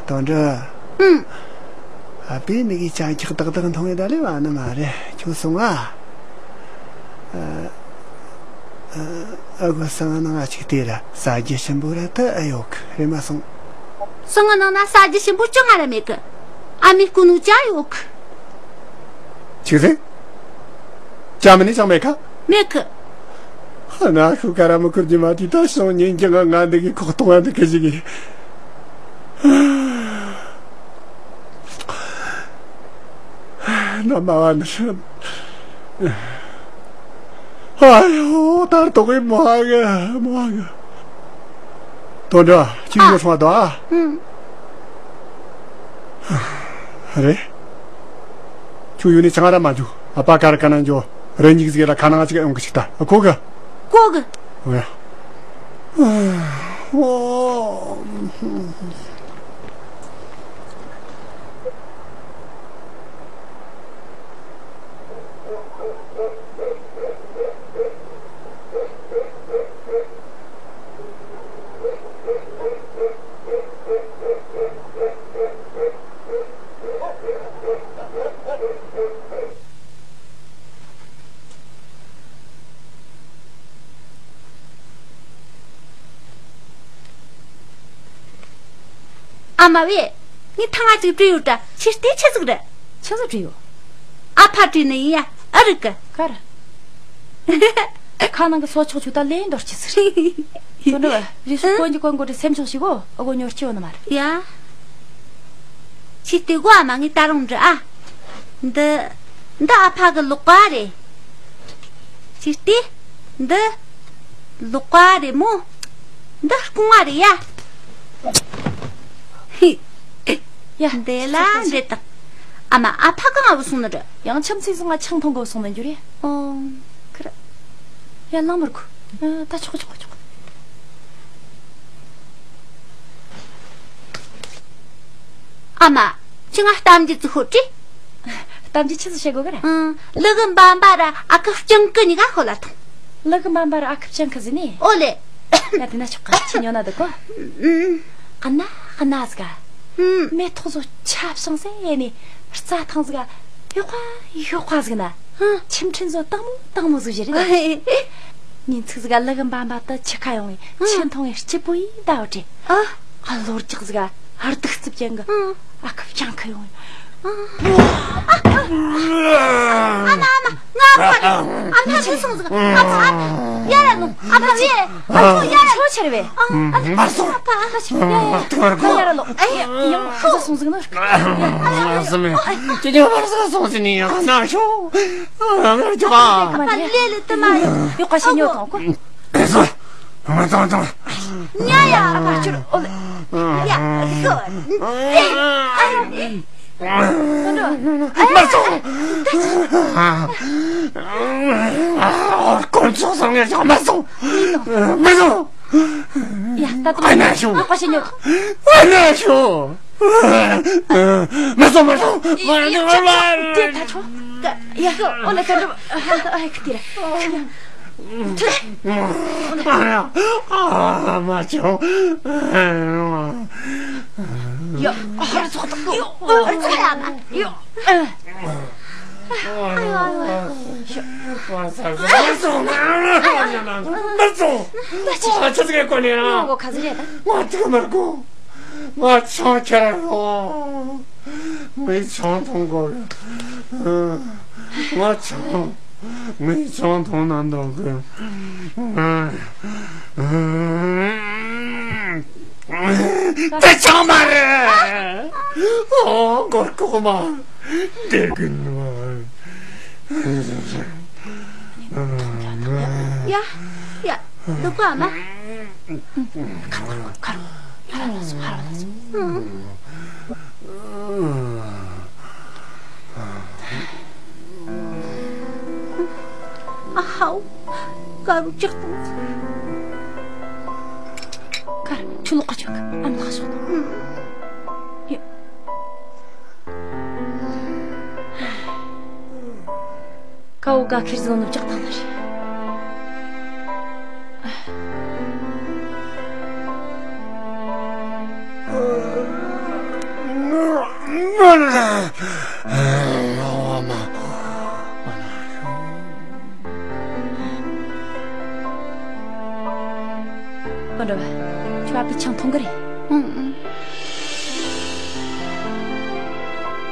དོན་འགྲུབ། ཨུམ། ཨ་ཕས་མིག་གིས་ཅ་རྒྱག་ཏག་ཏག་མཐོང་ཡོད་ད་ལེ་བ་ནི་མ་རེད། ཁྱོད་སོང་ཨ། ཨ། ཨ་ཁོ་སང་ང་ནང་ང་ཅིག་དེ་ར་ཟ་རྒྱུ་ཞིམ་པོ་ར་ད་ཨེ་ཡོད་གི་རེད་མ་སོང་། སང་ང་ནང་ན་ཟ་རྒྱུ་ཞིམ་པོ་ཅང་ང་ར་མེད་གི། ཨ་མས་བསྐོལ་ནོ་ཇ་ཡོད་གི། ཆི་ཟིག་ཇ་མིན་ནི་ཅང་མེད་ཁ། མེད་གི། ཧ་ན་ཁུ་ཁ་ར་མི་ཁུར་གྱི་མ་དེ་ད་སང་ཉིན་གྱི་ང་ང་འདི་གི་ཁོག་གཏོང་བ་འདི་གི་ཞིག་གི། ན་མ་བ་ནི་ཧྲི། ཨ་ཡོ་ད་ར་དོ་གི་མོ་ཧ་གི་མོ་ཧ་གི། དོན་འགྲུབ་ཅིག་ཡོད་སོང་བ་དོ་ཨ། ཨུམ། རེད། ཁྱོད་ཡོད་ནི་ཆང་ར་མ་འཇུ། ཨ་ཕ་ཀ་ར་ཀ་ན་འཇོ། རེ་གཉིས་ཟིག་ལ་ཁ་ནང་ཅིག་ཡོང་གི་ཅིག་ད། ཨ་ཁོ་གི། ཁོ་གི། ཨོ་ཡ། ཨོ། ཨ་མ་བས། ངས་ཐང་ང་ཅིག་བྲིས་ཡོད་དྲ་ཁྱེད་ལྟས་ཆི་ཟིག་རེད། ཆི་ཟིག་བྲིས་ཡོད། ཨ་ཕ་བྲིས་ནི་ཡིན་ཡ། ཨ་རིག་གི། ཀར། ཁ་ནང་གི་སོ་ཆོག་ཆུ་ད་ལེན་འདོར་ཆི་ཟིག་རེད། དོན་འགྲུབ། རེ་སུ་ཀོན་གྱི་ཀོན་གོ་དྲི་སེམས་ཆུང་ཞིག་གོ། ཨ་གོ་ཉོར་སྐྱི་ཡོད་ནི་མ་རེད། ཡ། ཁྱེད་ལྟས་གོ་ཨ་མ་ངས་ད་རུང་འབྲི་ཨ། འདི། འདི་ཨ་ཕ་གི་ལག་པ་རེད། ཁྱེད་ལྟས། འདི། ལག་པ་རེད་མོ། འདི་རྐང་བ་རེད་ཡ། ཧི། ཡ། འདི་ལ་འདི་དང་། ཨ་མ་ཨ་ཕ་གང་ང་བུད་སོང་ནི་རེད། ཡང་ཁྱིམ་མཚེས་ཚང་ང་ཆང་འཐུང་གི་བུད་སོང་ནི་འགྱུར་ཡ། ཨོ། ཁིར། ཡ་ལང་མི་དགོས། ཨ། ད་ཆོག་ཆོག་ཆོག་ཨ་མ། ཁྱོས་ང་གཏམ་རྒྱུད་ཅིག་ཤོད་དྲིས། གཏམ་རྒྱུད་ཆི་ཟིག་བཤད་དགོས་གི་ར། ཨང་། ཀླུ་གི་འབའ་འབའ་ར་ཨ་ཁུ་སྤྱང་ཀི་གཉིས་ཀ་ཤོད་ལ་ཐོངས། ཀླུ་གི་འབའ་འབའ་ར་ཨ་ཁུ་སྤྱང་ཀི་ཟེར་ནི། ཨོ་ལེ། ཡ་དེ་ན་ཆོག་ག་ཁྱོས་ཉོ་ན་འདུག་གོ། ཨང་། གནའ་གནའ་ཟིག་ག་ཨང་། མེ་ཏོག་ཚོ་ཆ་བྱང་སེ་ནི་རྩྭ་ཐང་ཟིག་ག་ཡོག་པ་ཡོག་པ་ཟིག་ན། ཨང་། ཆེམ་ཕྲན་ཚོ་དྭངས་མོ་དྭངས་མོ་ཟིག་བཞུར་རེད། ཉིན་ཚིགས་ཟིག་ག་ཀླུ་གི་འབའ་འབའ་དེ་ཆུ་ཁ་ཡོང་བས། ཨང་། ཆུ་འཐུང་བས་སྐྱིད་པོ་ཡེ་ད་བུད་དྲིས། ཨ། གློ་རྒྱག་ཟིག་ག་གདུག་རྩུབ་ཅན་གི། ཨང་། ཨ་ཁུ་སྤྱང་ཀི་ཡོང་བས། ཨ་མ་ཨ་མ། ང་ཨ་ཕ་རེད། ཨ་ཕ་ཁྱེར་སོང་ཟིག་ཨ་ཕ། ཨ་ཕ་ཡར་ར་ལོངས། ཨ་ཕ་ཡེ། ཨ་ཁུ་ཡར་ར། ཁྱོད་ཆེར་བས། ཨ་ཕ། ཨ་ཕ། ཡ་ཡ་ཡ། ཁྱོད་ཡར་ར་ལོངས། ཨ་ཡ། ཡང་ཁོ་ཚོ་སོང་ཟིག་ནོ། ཨ་སྨི། ཁྱེད་ཀྱང་བར་ས་སོང་ཟིན་ནི་ཡང་ན་ཤོག་ཨ་ང་ཅོག་ཨ་ཕ་ལེ་ལེ་དུ་མ་ཡོད། ཡོག་པ་ཤེས་ཉོ་དང་གོ། ཨེ་སོ། ང་ཙང་ཙང་། ཉ་ཡ། ཨ་ཕ་ཁྱོད། ཨོ་ལེ། ཡ། ཤོ། ཨ་ཡ། མ་སོང་། ཨ། ཨ། ཁོང་ཚོ་སང་ངེ་ཞག་མ་སོང་། མི་སོང་། ཡ། ད་དུང་། ཨ་ན་ཤོ། ཨ་ཕ་ཤེས་ཉོ་དང་། ཨ་ན་ཤོ། མ་སོང་། མ་སོང་། མ་སོང་། དེ་ད་ཆོག་ཡ། ཨོ་ལེ། ད་འགྲོ། ཨ་ཁུ་དེ་ར། ཨ་མ་ཅོ། ཡ། ཧར་ཚོགས་དང་། ཡ། ཨ་ཡ། ཨ་ཡ། མ་སོང་། མ་སོང་། ཨ་ཅག་གི་གོ་ནས་ཨ། ང་ཅིག་མར་གོ། ང་ཆང་ཁྱེར་རོ། ངས་ཆང་འཐུང་དགོས། ང་ཆང་། ངས་ཆང་འཐུང་ན་འདོད་གི། དེ་ཆང་མ་རེད། ཨོ། མགོ་སྐོག་མ། བསྡད་གི་མ། ཡ་ཡ། འདུག་ག་ཨ་མ། ཁ་རོག་ཁ་རོག་ཁ་རོག་ཁ་རོག་ལ་སོང་། ཁ་རོག་ལ་སོང་། ཨ་ཧའོ། དཀར་པོ་ལྕགས་དང་། དཀར་ཆུ་ལོག་ག་ཆོག་གི། ཨ་མ་ལགས་སོང་། ཡ། ཀའོ་ཀ་ཁེར་ཟོ་ནུབ་ཅག་དང་ན་རེད། ཨ་འདྲ་བ། ཁྱོད་ཨ་ཕའི་ཆང་འཐུང་གི་རེད། ཨང་ཨང་།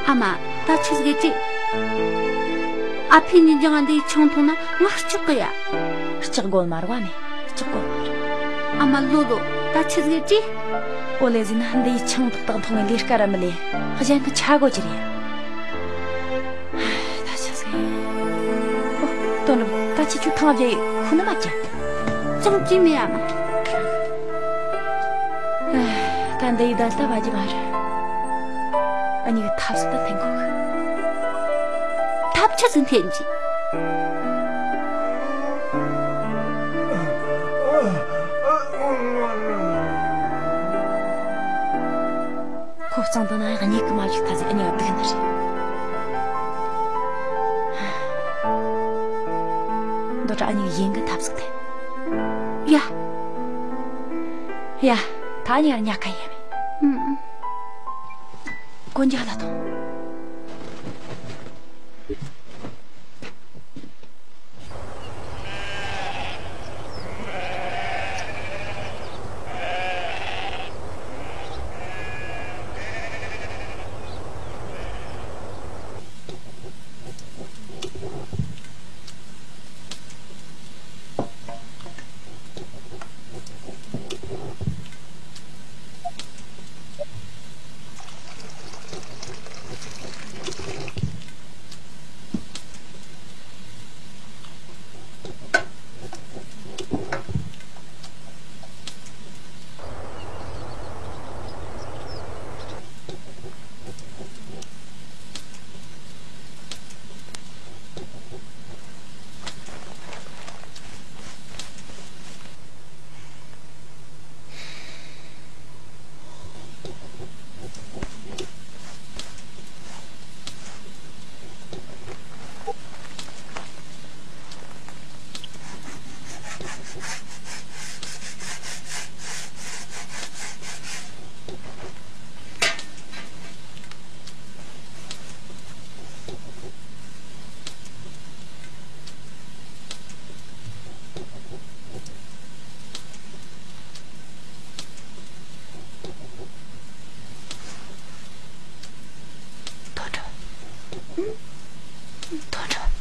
ཨ་མ། ད་ཆི་ཟིག་གི་ཨ་ཕས་ཉིན་རྒྱང་འདིའི་ཆང་འཐུང་ན་ང་སྐྲག་གི་ཡ། སྐྲག་དགོས་མ་རེད་བ་ནི། སྐྲག་དགོས་མ་རེད། ཨ་མ་ལོ་ལོ། ད་ཆི་ཟིག་གི་ཨོ་ལེ་ཟིན་ན་འདིའི་ཆང་ཏག་ཏག་འཐུང་བའི་ལས་ཀ་ར་མི་ལས། གཞན་གི་ཆ་དགོས་ཀྱི་རེད། ད་ཆི་ཟིག་ཨོ། དོན་གྲུབ། ད་ཁྱེད་ཆོ་ཐང་བརྒྱབ་ཡི་ཁུ་ནུ་མ་བརྒྱབ། ཙམ་གྱིས་མེད་ཨ་མ། ད་འདི་ཡི་ད་ལྟ་བ་རྒྱུ་མ་རེད། ཨ་ནི་གི་ཐབས་སུ་ད་འཐེན་གོ་གི། ཐབས་ཆ་ཟིག་འཐེན་གྱི། ཁོ་གཙང་དང་ན་ཡང་གཉིད་ཀྱི་མ་བཞུགས་ཐ་ཟིག་ཨ་ནི་ག་སྡུག་ན་རེད། འདོ་དྲ་ཨ་ནི་གི་ཡིན་གི་ཐབས་སུ་འཐེན། ཡ། ཡ། ད་ཨ་ནི་ག་ཉག་ཁ་ཡ་མེད། ཨུམ། གོན་རྒྱག་ལ་ཐོངས། དོན་གྲུབ། དོན་གྲུབ།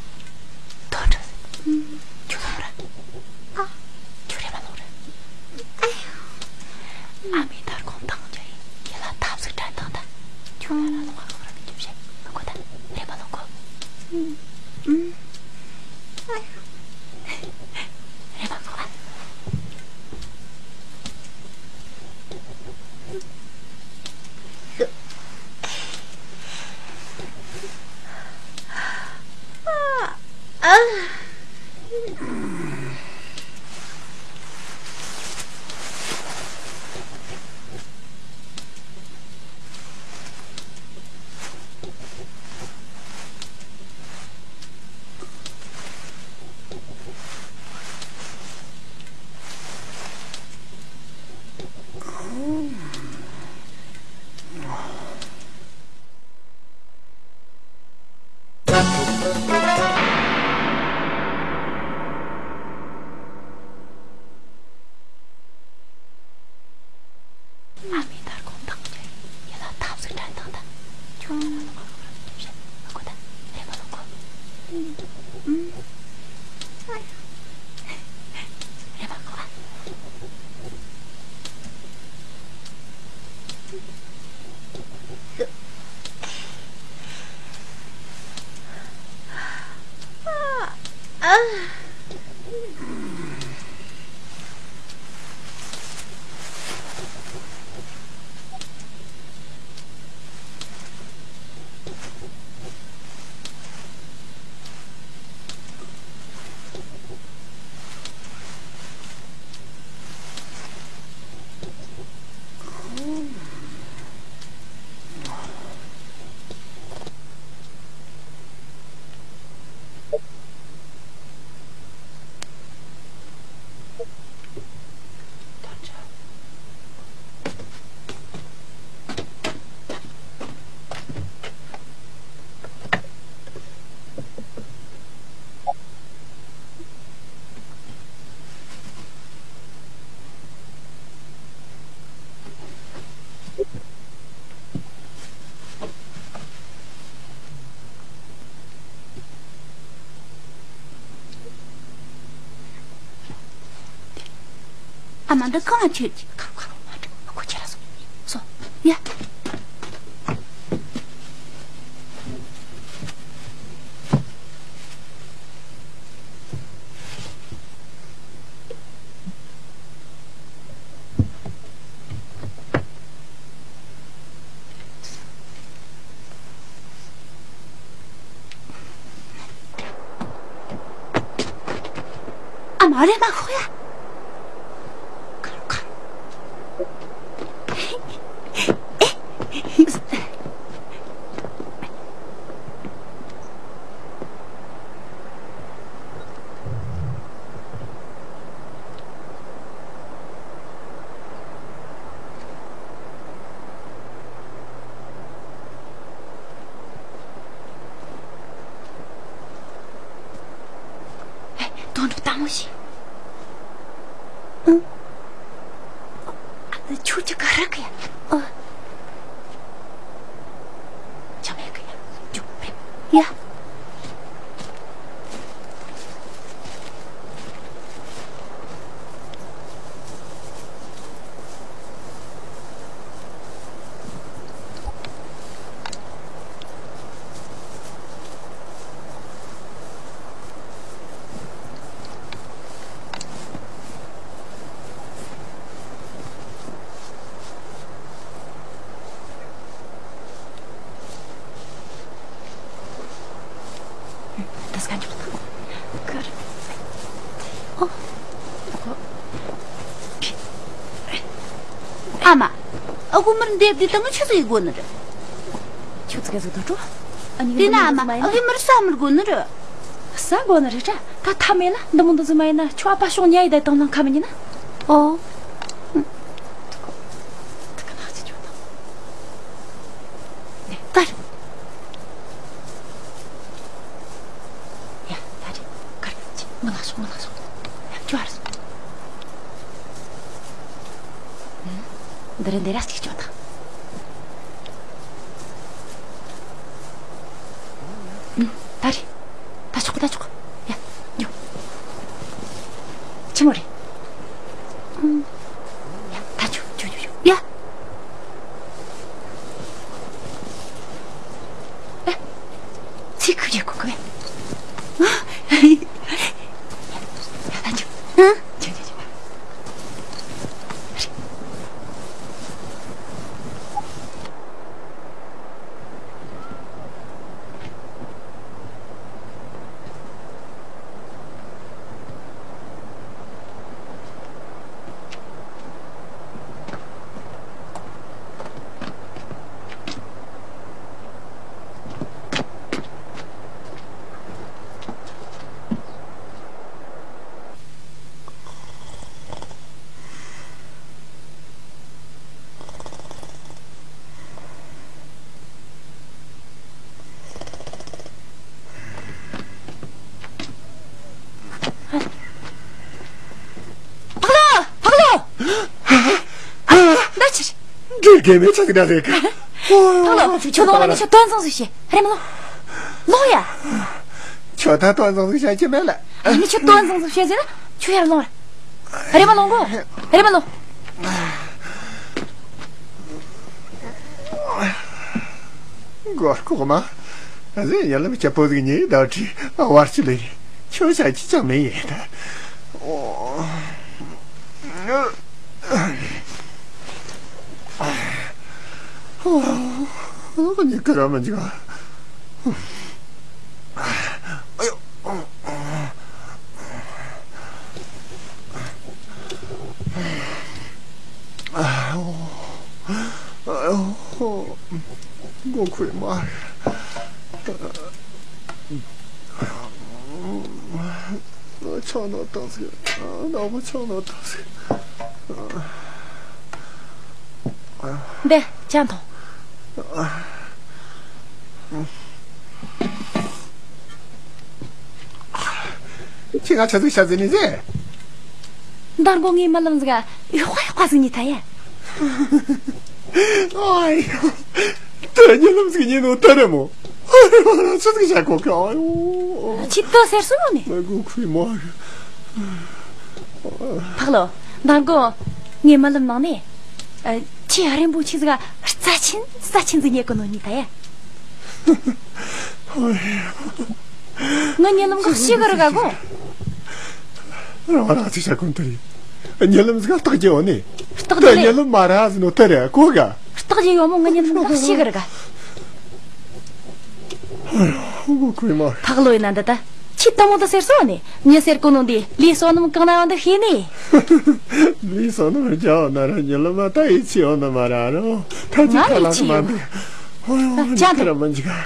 དོན་གྲུབ། ཁྱོད་ལོང་ར། ཨ། ཁྱོད་རེམ་མ་ལོང་ར། ཨ་ཡོ། ཨ་མའི་དར་ཁོང་བཏང་རྒྱུ་ཡིན། ཁྱེད་ལ་ཐབས་ཟིག་དྲན་བཏང་ད། ཁྱོད་ལ་ལོང་ར་ལོང་ར་མི་འཇུག་བྱེད། ལོང་གོ་ད། རེམ་མ་ལོང་གོ། ཨུམ། ཨ་ཡོ། རེམ་མ་ལོང་ར། ཨ་མའི་དར་ཁོང་བཏང་རྒྱུ་ཡིན། ལ་ཐབས་ཟིག་དྲན་བཏང་ད། ཁྱོད་ལ་ལོང་ར་ལོང་ར་མི་འཇུག་བྱེད། ལོང་གོ་ད། རེམ་མ་ལོང་གོ། ཨ་མ་འདི་གང་ཁྱེར་གྱི། ཁ་ཁ་མ་འགྲིག་ཁོ་ཁྱེར་སོང་། སོ། ཡ། ཨ་མ་རེ་མ་ཤོག་ཡ། དོན་འགྲུབ་དང་མོ་ཞིག་ཨ། ཁྱོད་ཀྱི་ག་ར་གི་ཡ། ཨ། ཆ་མེད་གི་ཡ། འཇུག་པས། ཡ། ཨ་མ། ཨ་ཁུ་མར་འདེབས་དུས་ད་ང་ཆུ་ཚོད་ཡི་དགོ་ནི་རེད། ཆུ་ཚོད་ག་ཟིག་དུ་འགྲོ། ཨ་ནི་དེ་ན་ཨ་མ་ཨ་ཁུ་མར་ས་མར་དགོ་ནི་རེད། ས་དགོ་ནི་རེད་དྲ། ད་ཐ་མེད་ལ་འདི་མོ་འདི་ཟིག་མ་ཡིན་ན་ཁྱོད་ཨ་ཕ་ཤོག་ཉལ་ཡི་ད་དང་ལང་ཁ་མི་ཉན་ན། ཨོ། ད་ག་ན་ཅི་ཆོད་དང་། ནས་ད། ཡ་ད་རེད། གར་ཅི་ང་ལ་སོང་ང་ལ་སོང་། ཡ་ཅོ་ཨར་སོང་། འདི་རེད་འདི་ར་ཅིག་ཅོ་དང་། ད་རེད། ད་ཆོག་ད་ཆོག་ཡ། ཡོ། ཆི་མོ་རེད། ཡ། ད་ཆོག་ཆོག་ཆོག་ཡ། ཨེ། ཚིག་ཁུ་རེ་གོ་གོ་ཡ། ད་ཆོག་ཨ། ཆོག་ཆོག་ཆོག་ཕག་ལོ། ཕག་ལོ། ཨ། ད་ཕྱིར། འདྲེ་རྒན་མོའི་ཆ་གི་ད་རེད་ག་ཕག་ལོ། ཁྱོད་ལོང་ལ་ངས་ཁྱོད་སྟོན་བཟང་ཟིག་བཤད། རེམ་མ་ལོང་། ལོང་ཡ། ཁྱོད་ད་སྟོན་བཟང་ཟིག་བཤད་ཀྱི་མེད་ལ། ཨ་ནི་ཁྱོད་སྟོན་བཟང་ཟིག་བཤད་ཟེར་ན་ཁྱོད་ཡར་ལོང་ར། རེམ་མ་ལོང་གོ། རེམ་མ་ལོང་། མགོ་ལྐོག་མ། གཟི་ཡ་ལམ་སྐྱ་པོ་ཟིག་ཉེ་ཟླ་བྲིས་བར་ཆི་ལེ། ཁྱོད་ཤ་ཅི་ཅང་མེད་ཡིན་ད། ཨོ། ཉི་ཁ་ར་མ་འཇིག་ཨ་ཡོ། ཨ་ཡོ། མགོ་ཁུས་མ་རེད། ཆང་ནང་བཏང་ཟིག་ནག་པོ་ཆང་ནང་བཏང་ཟིག་འདི་ཅན་ཐོང་། ཁྱེད་ང་ཆ་ཚིག་ཤ་ཟིན་ནི་ཟེ། འདར་མགོ་ངའི་མ་ལམ་ཟིག་ཡོག་ཡོག་ཟིག་ཉི་ཐ་ཡ། ཨ་ཡ། ད་ཉི་ལམ་ཟིག་ཉི་ནོ་ད་རེ་མོ། ཨ་ཡ་ཆ་ཚིག་ཤ་གོ་ཁ་ཨ་ཡོ། ཆི་ཏོ་ཟེར་སོང་ནི། མ་གུ་ཁུའི་མོ། ཕག་ལོ། མདང་དགོང་ངའི་རྨི་ལམ་ནང་ནས། ཨ། ཁྱེད་རིན་པོ་ཆེ་ཟིག་ག་རྩ་ཆེན་རྩ་ཆེན་ཟིག་རྙེད་གོ་ནོ་ནི་ད་ཡ། ངའི་རྨི་ལམ་ག་ཤི་གི་ར་ག་གོ། རང་རང་ཚོས་བྱ་ཁུངས་དེ་རེད། རྨི་ལམ་ཟིག་རྟགས་བརྒྱད་ཡོད་ནི། རྟགས་ད་བརྒྱད་ལས། རྨི་ལམ་མ་ར་ཟིན་ནོ་དེ་རེད་གོ་ག། རྟགས་བརྒྱད་ཡོད་མོ། ངའི་རྨི་ལམ་ག་ཤི་གི་ར་ག། ཨ་ཡོ། ཁོས་མ། ཕག་ལོ་ཡིན་ན་འདི་ད། ཁྱི་ལྟ་མོ་ད་ཟེར་སོང་ནི། མྱི་ཟེར་གོ་ནོ་འདི་ལུས་བསོད་ནམས་གང་ན་ཡང་འདི་ཤེས་ནི། ལུས་བསོད་ནམས་རྒྱ་ཡོད་ན་ར་རྨི་ལམ་མ་ད་ཡིད་ཆེས་ཡོད་ན་མ་ར་རོ། ད་ཅི་ང་ཐ་ལ་ཡིད་ཆེས་མ་ཡོད་འདི། ཨོ་ཡོ། ཨ། ཅང་ཐ་ར་མ་འཇིག་ག།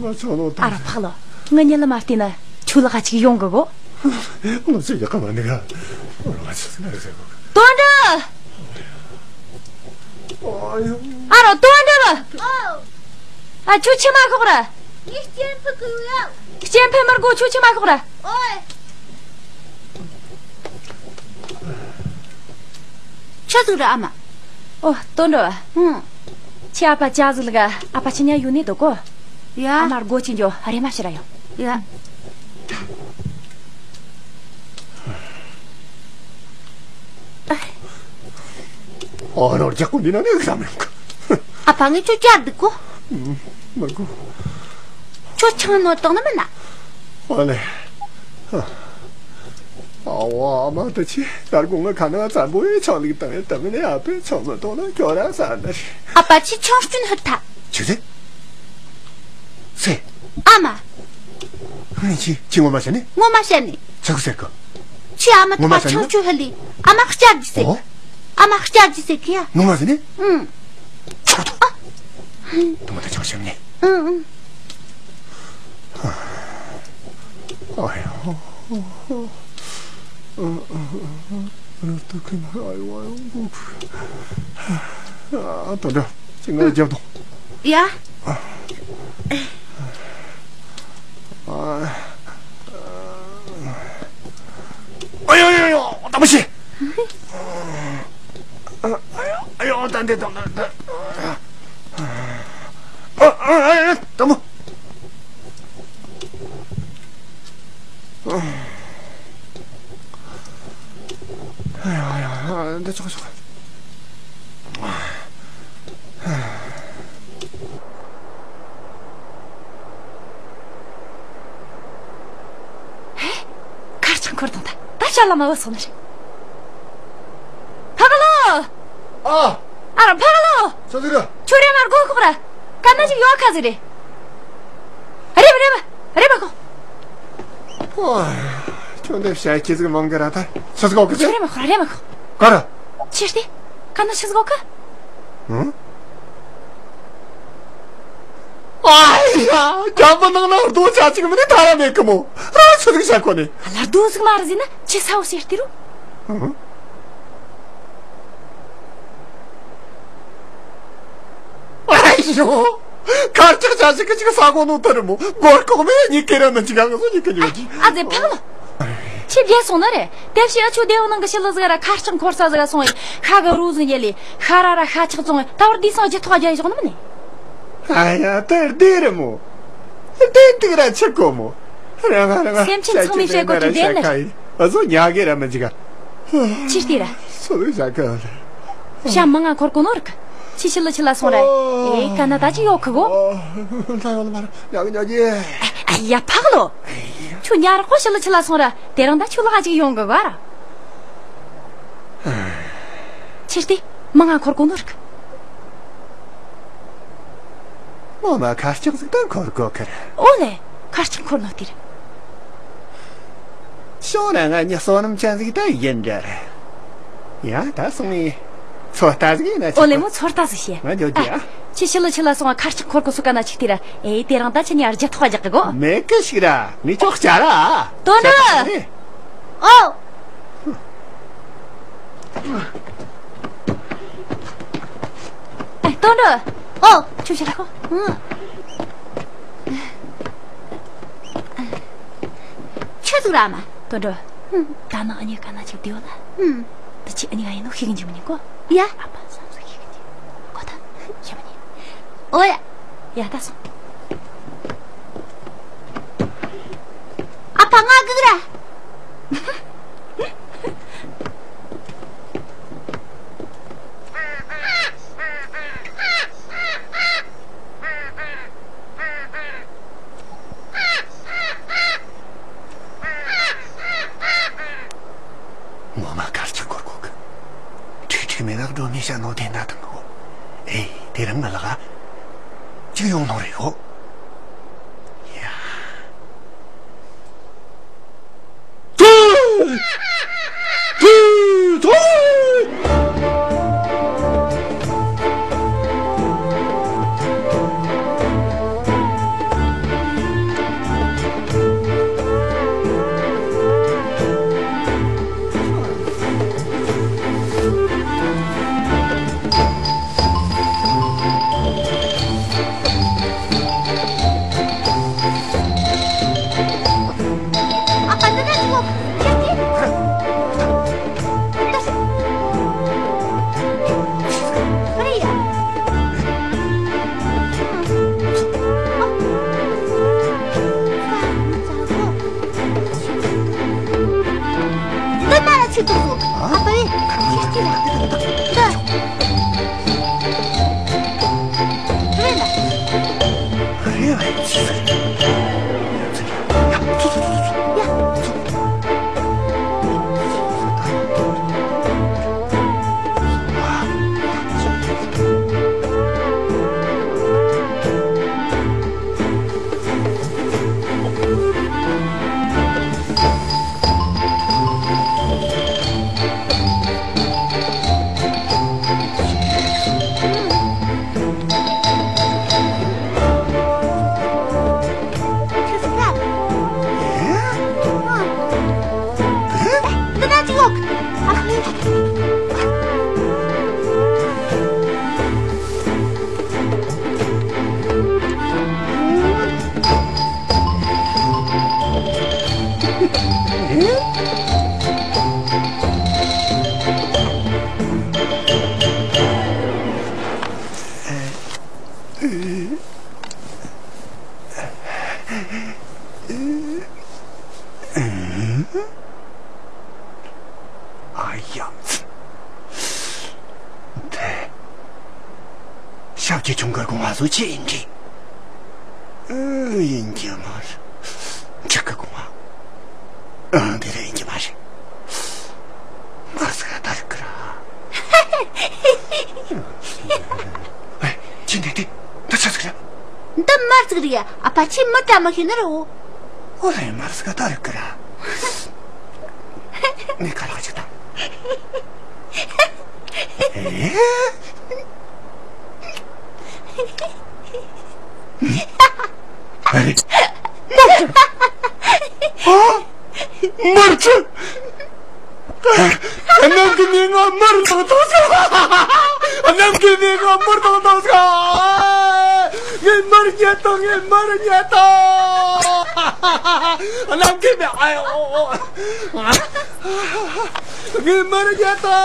ང་ཆོ་ནོ་ད། ཨ་རོ་ཕག་ལོ། ང་རྨི་ལམ་མ་བལྟས་ན་ཆུ་ལ་ཁ་ཅིག་ཡོང་གི་གོ། ང་ཚོས་ཡག་ག་མ་འདི་ག། ང་ཚོས་ང་ཟེར་གོ། དོན་འགྲུབ། ཨ་རོ་དོན་འགྲུབ། ཨོ། ཨ། ཁྱོད་ཕྱི་མ་ཤོག་ར། ངས་སྐྱེམས་ཕུད་གི་ཡོད། སྐྱེམས་ཕུད་མི་དགོས། ཁྱོད་ཕྱི་མ་ཤོག་ར། ཨོ། ཆི་ཟིག་རེད་ཨ་མ། ཨོ། དོན་འགྲུབ། ཧུང་། ཁྱེད་ཨ་ཕ་ཅག་ཟིག་ལ་ག་ཨ་ཕ་ཁྱེད་ཉལ་ཡོད་ནི་འདུག་གོ། ཡ། ཨ་མ་སྒོ་ཅིག་འཇོ། རེམ་མ་ཕྱིར་ར་ཡོང་། ཡ། ཨ་རོ། རྒྱག་གོ་འདི་ན་ནས་བསམ་ཡོང་གི། ཨ་ཕ་ངས་ཁྱོད་བཅར་འདུག་གོ། མི་དགོས། ཁྱོད་ཆང་ནོར་བཏང་ནི་མིན་ན། ཨ་ལེ། ཨ་བ། ཨ་མ་ད་ཆི་ད་དགོང་ང་ཁ་ན་བཙན་པོ་ཡི་ཆང་ལིག་བཏང་ཡ་ད་མི་ནས་ཨ་ཕས་ཆང་མི་གཏོང་ན་ཁྱོད་རང་ཟ་ནི་རེད། ཨ་ཕ་ཆི་ཆང་སྐྱོན་ཧུད་ཐ། ཆི་ཟེར། སེ། ཨ་མ། ངས་ཆི་ཆི་ངོ་མ་བཤད་ནི། ངོ་མ་བཤད་ནི། ཆི་གི་ཟེར་གི། ཆི་ཨ་མ་ངོ་མ་ད་བཤད་ནི། ཆང་ཆུ་ཧ་ལི། ཨ་མ་བསྐྱར་གྱི་ཟེར། ཨོ། ཨ་མ་བསྐྱར་གྱི་ཟེར་གི་ཡ། ངོ་མ་བཤད་ནི། ཨུང་། ཆོག་ཐུ། ཨ། དུ་མ་ད་ཆོག་ཤམ་ནི། ཨུང་ཨུང་། ཨ་ཡོ། ཨ་ཏུ་ཁི་ན་ཨ་ཡོ་ཨ་ཡོ། ཨ་ཏུ་འདྲ་ཅི་ང་རྒྱབ་དོ། ཡ། ཨ་ཡོ་ཡོ་ཡོ། ད་མ་ཤི། ཨ་ཡོ་ཨ་ཡོ། ད་འདི་དང་ད་ད། ཨ་ཨ་ཨ། ད་མོ། ཨ་ཡ་ཡ། འདི་ཆོག་ཆོག། ཧེ། ཁ་ཆང་འཁོར་དང་ད་ད་ཤ་ལ་མ་བ་སོང་ནི་རེད། ཕ་ག་ལོ། ཨ། ཨ་ར་ཕ་ག་ལོ། ཆི་ཟིག་རེད། ཁྱོད་རེ་མར་སྒོ་ཁོག་ར། ཀ་ན་ཅིག་ཡོད་ཁ་ཟིག་རེད། རེད་པ་རེད་པ་རེད་པ་ཁོ། ཨོ། ཁྱོད་འདི་བཤད་ཁྱི་ཟིག་མང་གི་ར། ད་ཆི་ཟིག་ཨོ་ཁི་ཟིག་ཁྱོད་རེ་མ་ཁོ་ར་རེ་མ་ཁོ། ག་ར། ཕྱིར་ཏེ། ཀ་ན་ཆི་ཟིག་ཨོ་ཁི། ཨང་། ཨ་ཡ། རྒྱ་མི་ནང་ན་རྡོ་ཆ་གཅིག་མིན་ནི་ཐ་ར་མེད་གི་མོ། ར་ཆི་ཟིག་བཤད་གོ་ནི། ལ་རྡོ་ཟིག་མ་རེད་ཟེར་ན་ཁྱི་ས་འོ་ཟེར་ཏེ་རུ། ཨང་། ཨ་ཡོ། ཁར་ཅག་ཅག་ཅིག་གི་ཅིག་ས་གོ་ནོ་ཐར་མོ། སྒོར་ལྐོག་མེད་གཉིས་ཀེ་ར་མི་ཅིག་ག་ང་ཚོ་གཉིས་ཀ་ཉོ་གི། ཨ་ཙི་ཕག་ལོ། ཁྱི་བརྒྱལ་སོང་ནི་རེད། དེ་བཞིན་ཨ་ཆུ་སྡེ་བ་ནང་གི་ཞི་ལུ་ཟིག་ར་ཁ་ལྕགས་འཁོར་ས་ཟིག་ར་སོང་ཡི་ཤ་གི་རུ་ཟིག་ཉལ་ལི་ཤ་ར་ར་ཤ་ཆག་བཙོང་ཡི་ད་བར་དུས་སང་ལྗིད་ཐོག་རྒྱ་ཡི་ཞོག་ནི་མིན་ནི། ཨ་ཡ་དེར་དེ་རེད་མོ། དེ་དེ་ར་ཆི་གོ་མོ། ར་ང་ར་ང་སེམས་ཅན་ཚང་མའི་བཤད་གོ་དེ་བདེན་ནི་རེད། ཨ་ཟོ་ཉག་གེ་ར་མི་འཇིག་ག། ཅི་སྟེ་ར། སོ་ལོ་ཞག་ག་ལ། ཤ་མང་ང་འཁོར་གོ་ནོ་རིག་ཁྱི་ཤི་ལ་ཆི་ལ་སོང་ར། ཨེ་ཀ་ན་ད་ཅི་ཡོད་ཁི་གོ། ལྷ་ཡོད་ལ་མ་ར་ཉག་གི་ཉག་གི། ཨ་ཡ་ཕག་ལོ། ཁྱོད་ཉ་ར་ཁོ་ཤི་ལ་ཆི་ལ་སོང་ར་དེ་རིང་ད་ཁྱོད་ལ་ཅིག་ཡོང་གི་ག་ར། ཅི་སྟེ་མང་ང་འཁོར་གོ་ནོ་རིག་ངོ་མ་ཁ་ལྕགས་ཟིག་ད་འཁོར་གོ་ཁི་ར། ཨོ་ལེ། ཁ་ལྕགས་འཁོར་ནོ་དེ་རེད། ཤོང་ན་ང་ཉི་བསོད་ནམས་ཅན་ཟིག་ད་ཡིན་འདྲ་རེད། ཡ་ད་སོང་ངས་ཚོད་ལྟ་ཟིག་ཡིན་ན་ཆོག་གི། ཨོ་ལེ་མོ་ཚོད་ལྟ་ཟིག་བྱེད། ང་འགྱོ་རྒྱུ་ཡ། ཨ། ཁྱི་ཤི་ལ་ཆི་ལ་སོང་ང་ཁ་ལྕགས་འཁོར་གོ་སུ་ཀ་ན་ཆིག་དེ་ར། ཨེ་དེ་རིང་ད་ཁྱི་ཉ་རྒྱ་ཐོག་རྒྱག་གི་གོ། མེད་གི་ཞིག་ར་ངས་ཅོག་བྱ་ར། དོན་འགྲུབ། ཨོ། ཨེ། དོན་འགྲུབ། ཨོ། ཁྱོད་ཕྱིར་ལ་ཤོག་ཨང་། ཆི་ཟིག་ར་མ། དོན་འགྲུབ། ཧུམ། ད་ནངས་ཨ་ནེ་ཀ་ན་ཅིག་བསྡད་ཡོད་ལ། ཧུམ། ད་ཁྱོས་ཨ་ནེ་ག་ཡིན་ནོ་ཤེས་གི་འཇུག་མི་ཉན་གོ། ཡ། ཨ་ཕ་བསམ་ཚུལ་ཤེས་གི་འཇུག་གོ་ད། ཤེས་མི་ཉན། ཨོ་ཡ། ཡ་ད་སོང་། ཨ་ཕ་ང་སྒུག་ར། ཁྱི་མེད་ན་སྒྲོན་མེ་བྱ་ནོ་དེ་འདྲ་དང་གོ། ཨེ། དེ་རིང་ང་ལ་གཅིག་ཡོང་ནོ་རེད་གོ། ཡ། ཐུ། ཐུ། ཐུ། འདི་མ་ལ་ཆིག་ཏུ་སོང་། ཨ་ཕ་ཨེ། ཤ་སྐྱིད་ལ། འདི། རེད་ལ། རེད་ལ། ཡ། ཚུ། ཚུ། ཚུ། ཚུ། ཡ། ཚུ། ཨ་ཡ། དེ། ཞབས་ཀྱི་ཆུང་གར་གོང་ང་བཟོ་ཆེ་ཡིན་གི། ཨ། ཡིན་གྱི་མ་རེད། འཁྲིག་གི་གོང་ང་། ཨ། དེ་རེད། ཡིན་གྱི་མ་རེད། མར་ཟིག་ད་རིག་གི་ར། ཨེ། ཁྱི་འདི་དེ། འདི་ཆི་ཟིག་རེད། འདི་མར་ཟིག་རེད། ཨ་ཕ་ཁྱི་མི་བཀྲ་མི་ཤིས་ནི་རེད། འོ། ཨོ་ལེ། མར་ཟིག་ད་རིག་གི་ར། ངས་ཁ་ལག་ཅིག་དང་། ཨེ། ཨ་རེ། མར་ཆུ། ཨ། མར་ཆུ། ནམ་མཁའི་མིག་ང་མར་ནང་ཐོགས་སོང་། ནམ་མཁའི་མིག་ང་མར་ནང་ཐོགས་སོང་། ངས་མར་རྙེད་དང་། ངས་མར་རྙེད་དང་། ནམ་མཁའི་མིག་ཨ། ཨོ། ཨོ། ངས་མར་རྙེད་དང་།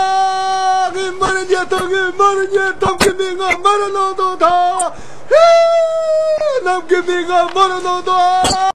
ངས་མར་རྙེད་དང་། ངས་མར་རྙེད་དང་། ནམ་མཁའི་མིག་ང་མར་ནང་ཐོགས་དང་། ནམ་མཁའི་མིག་ང་མར་ནང་ཐོགས།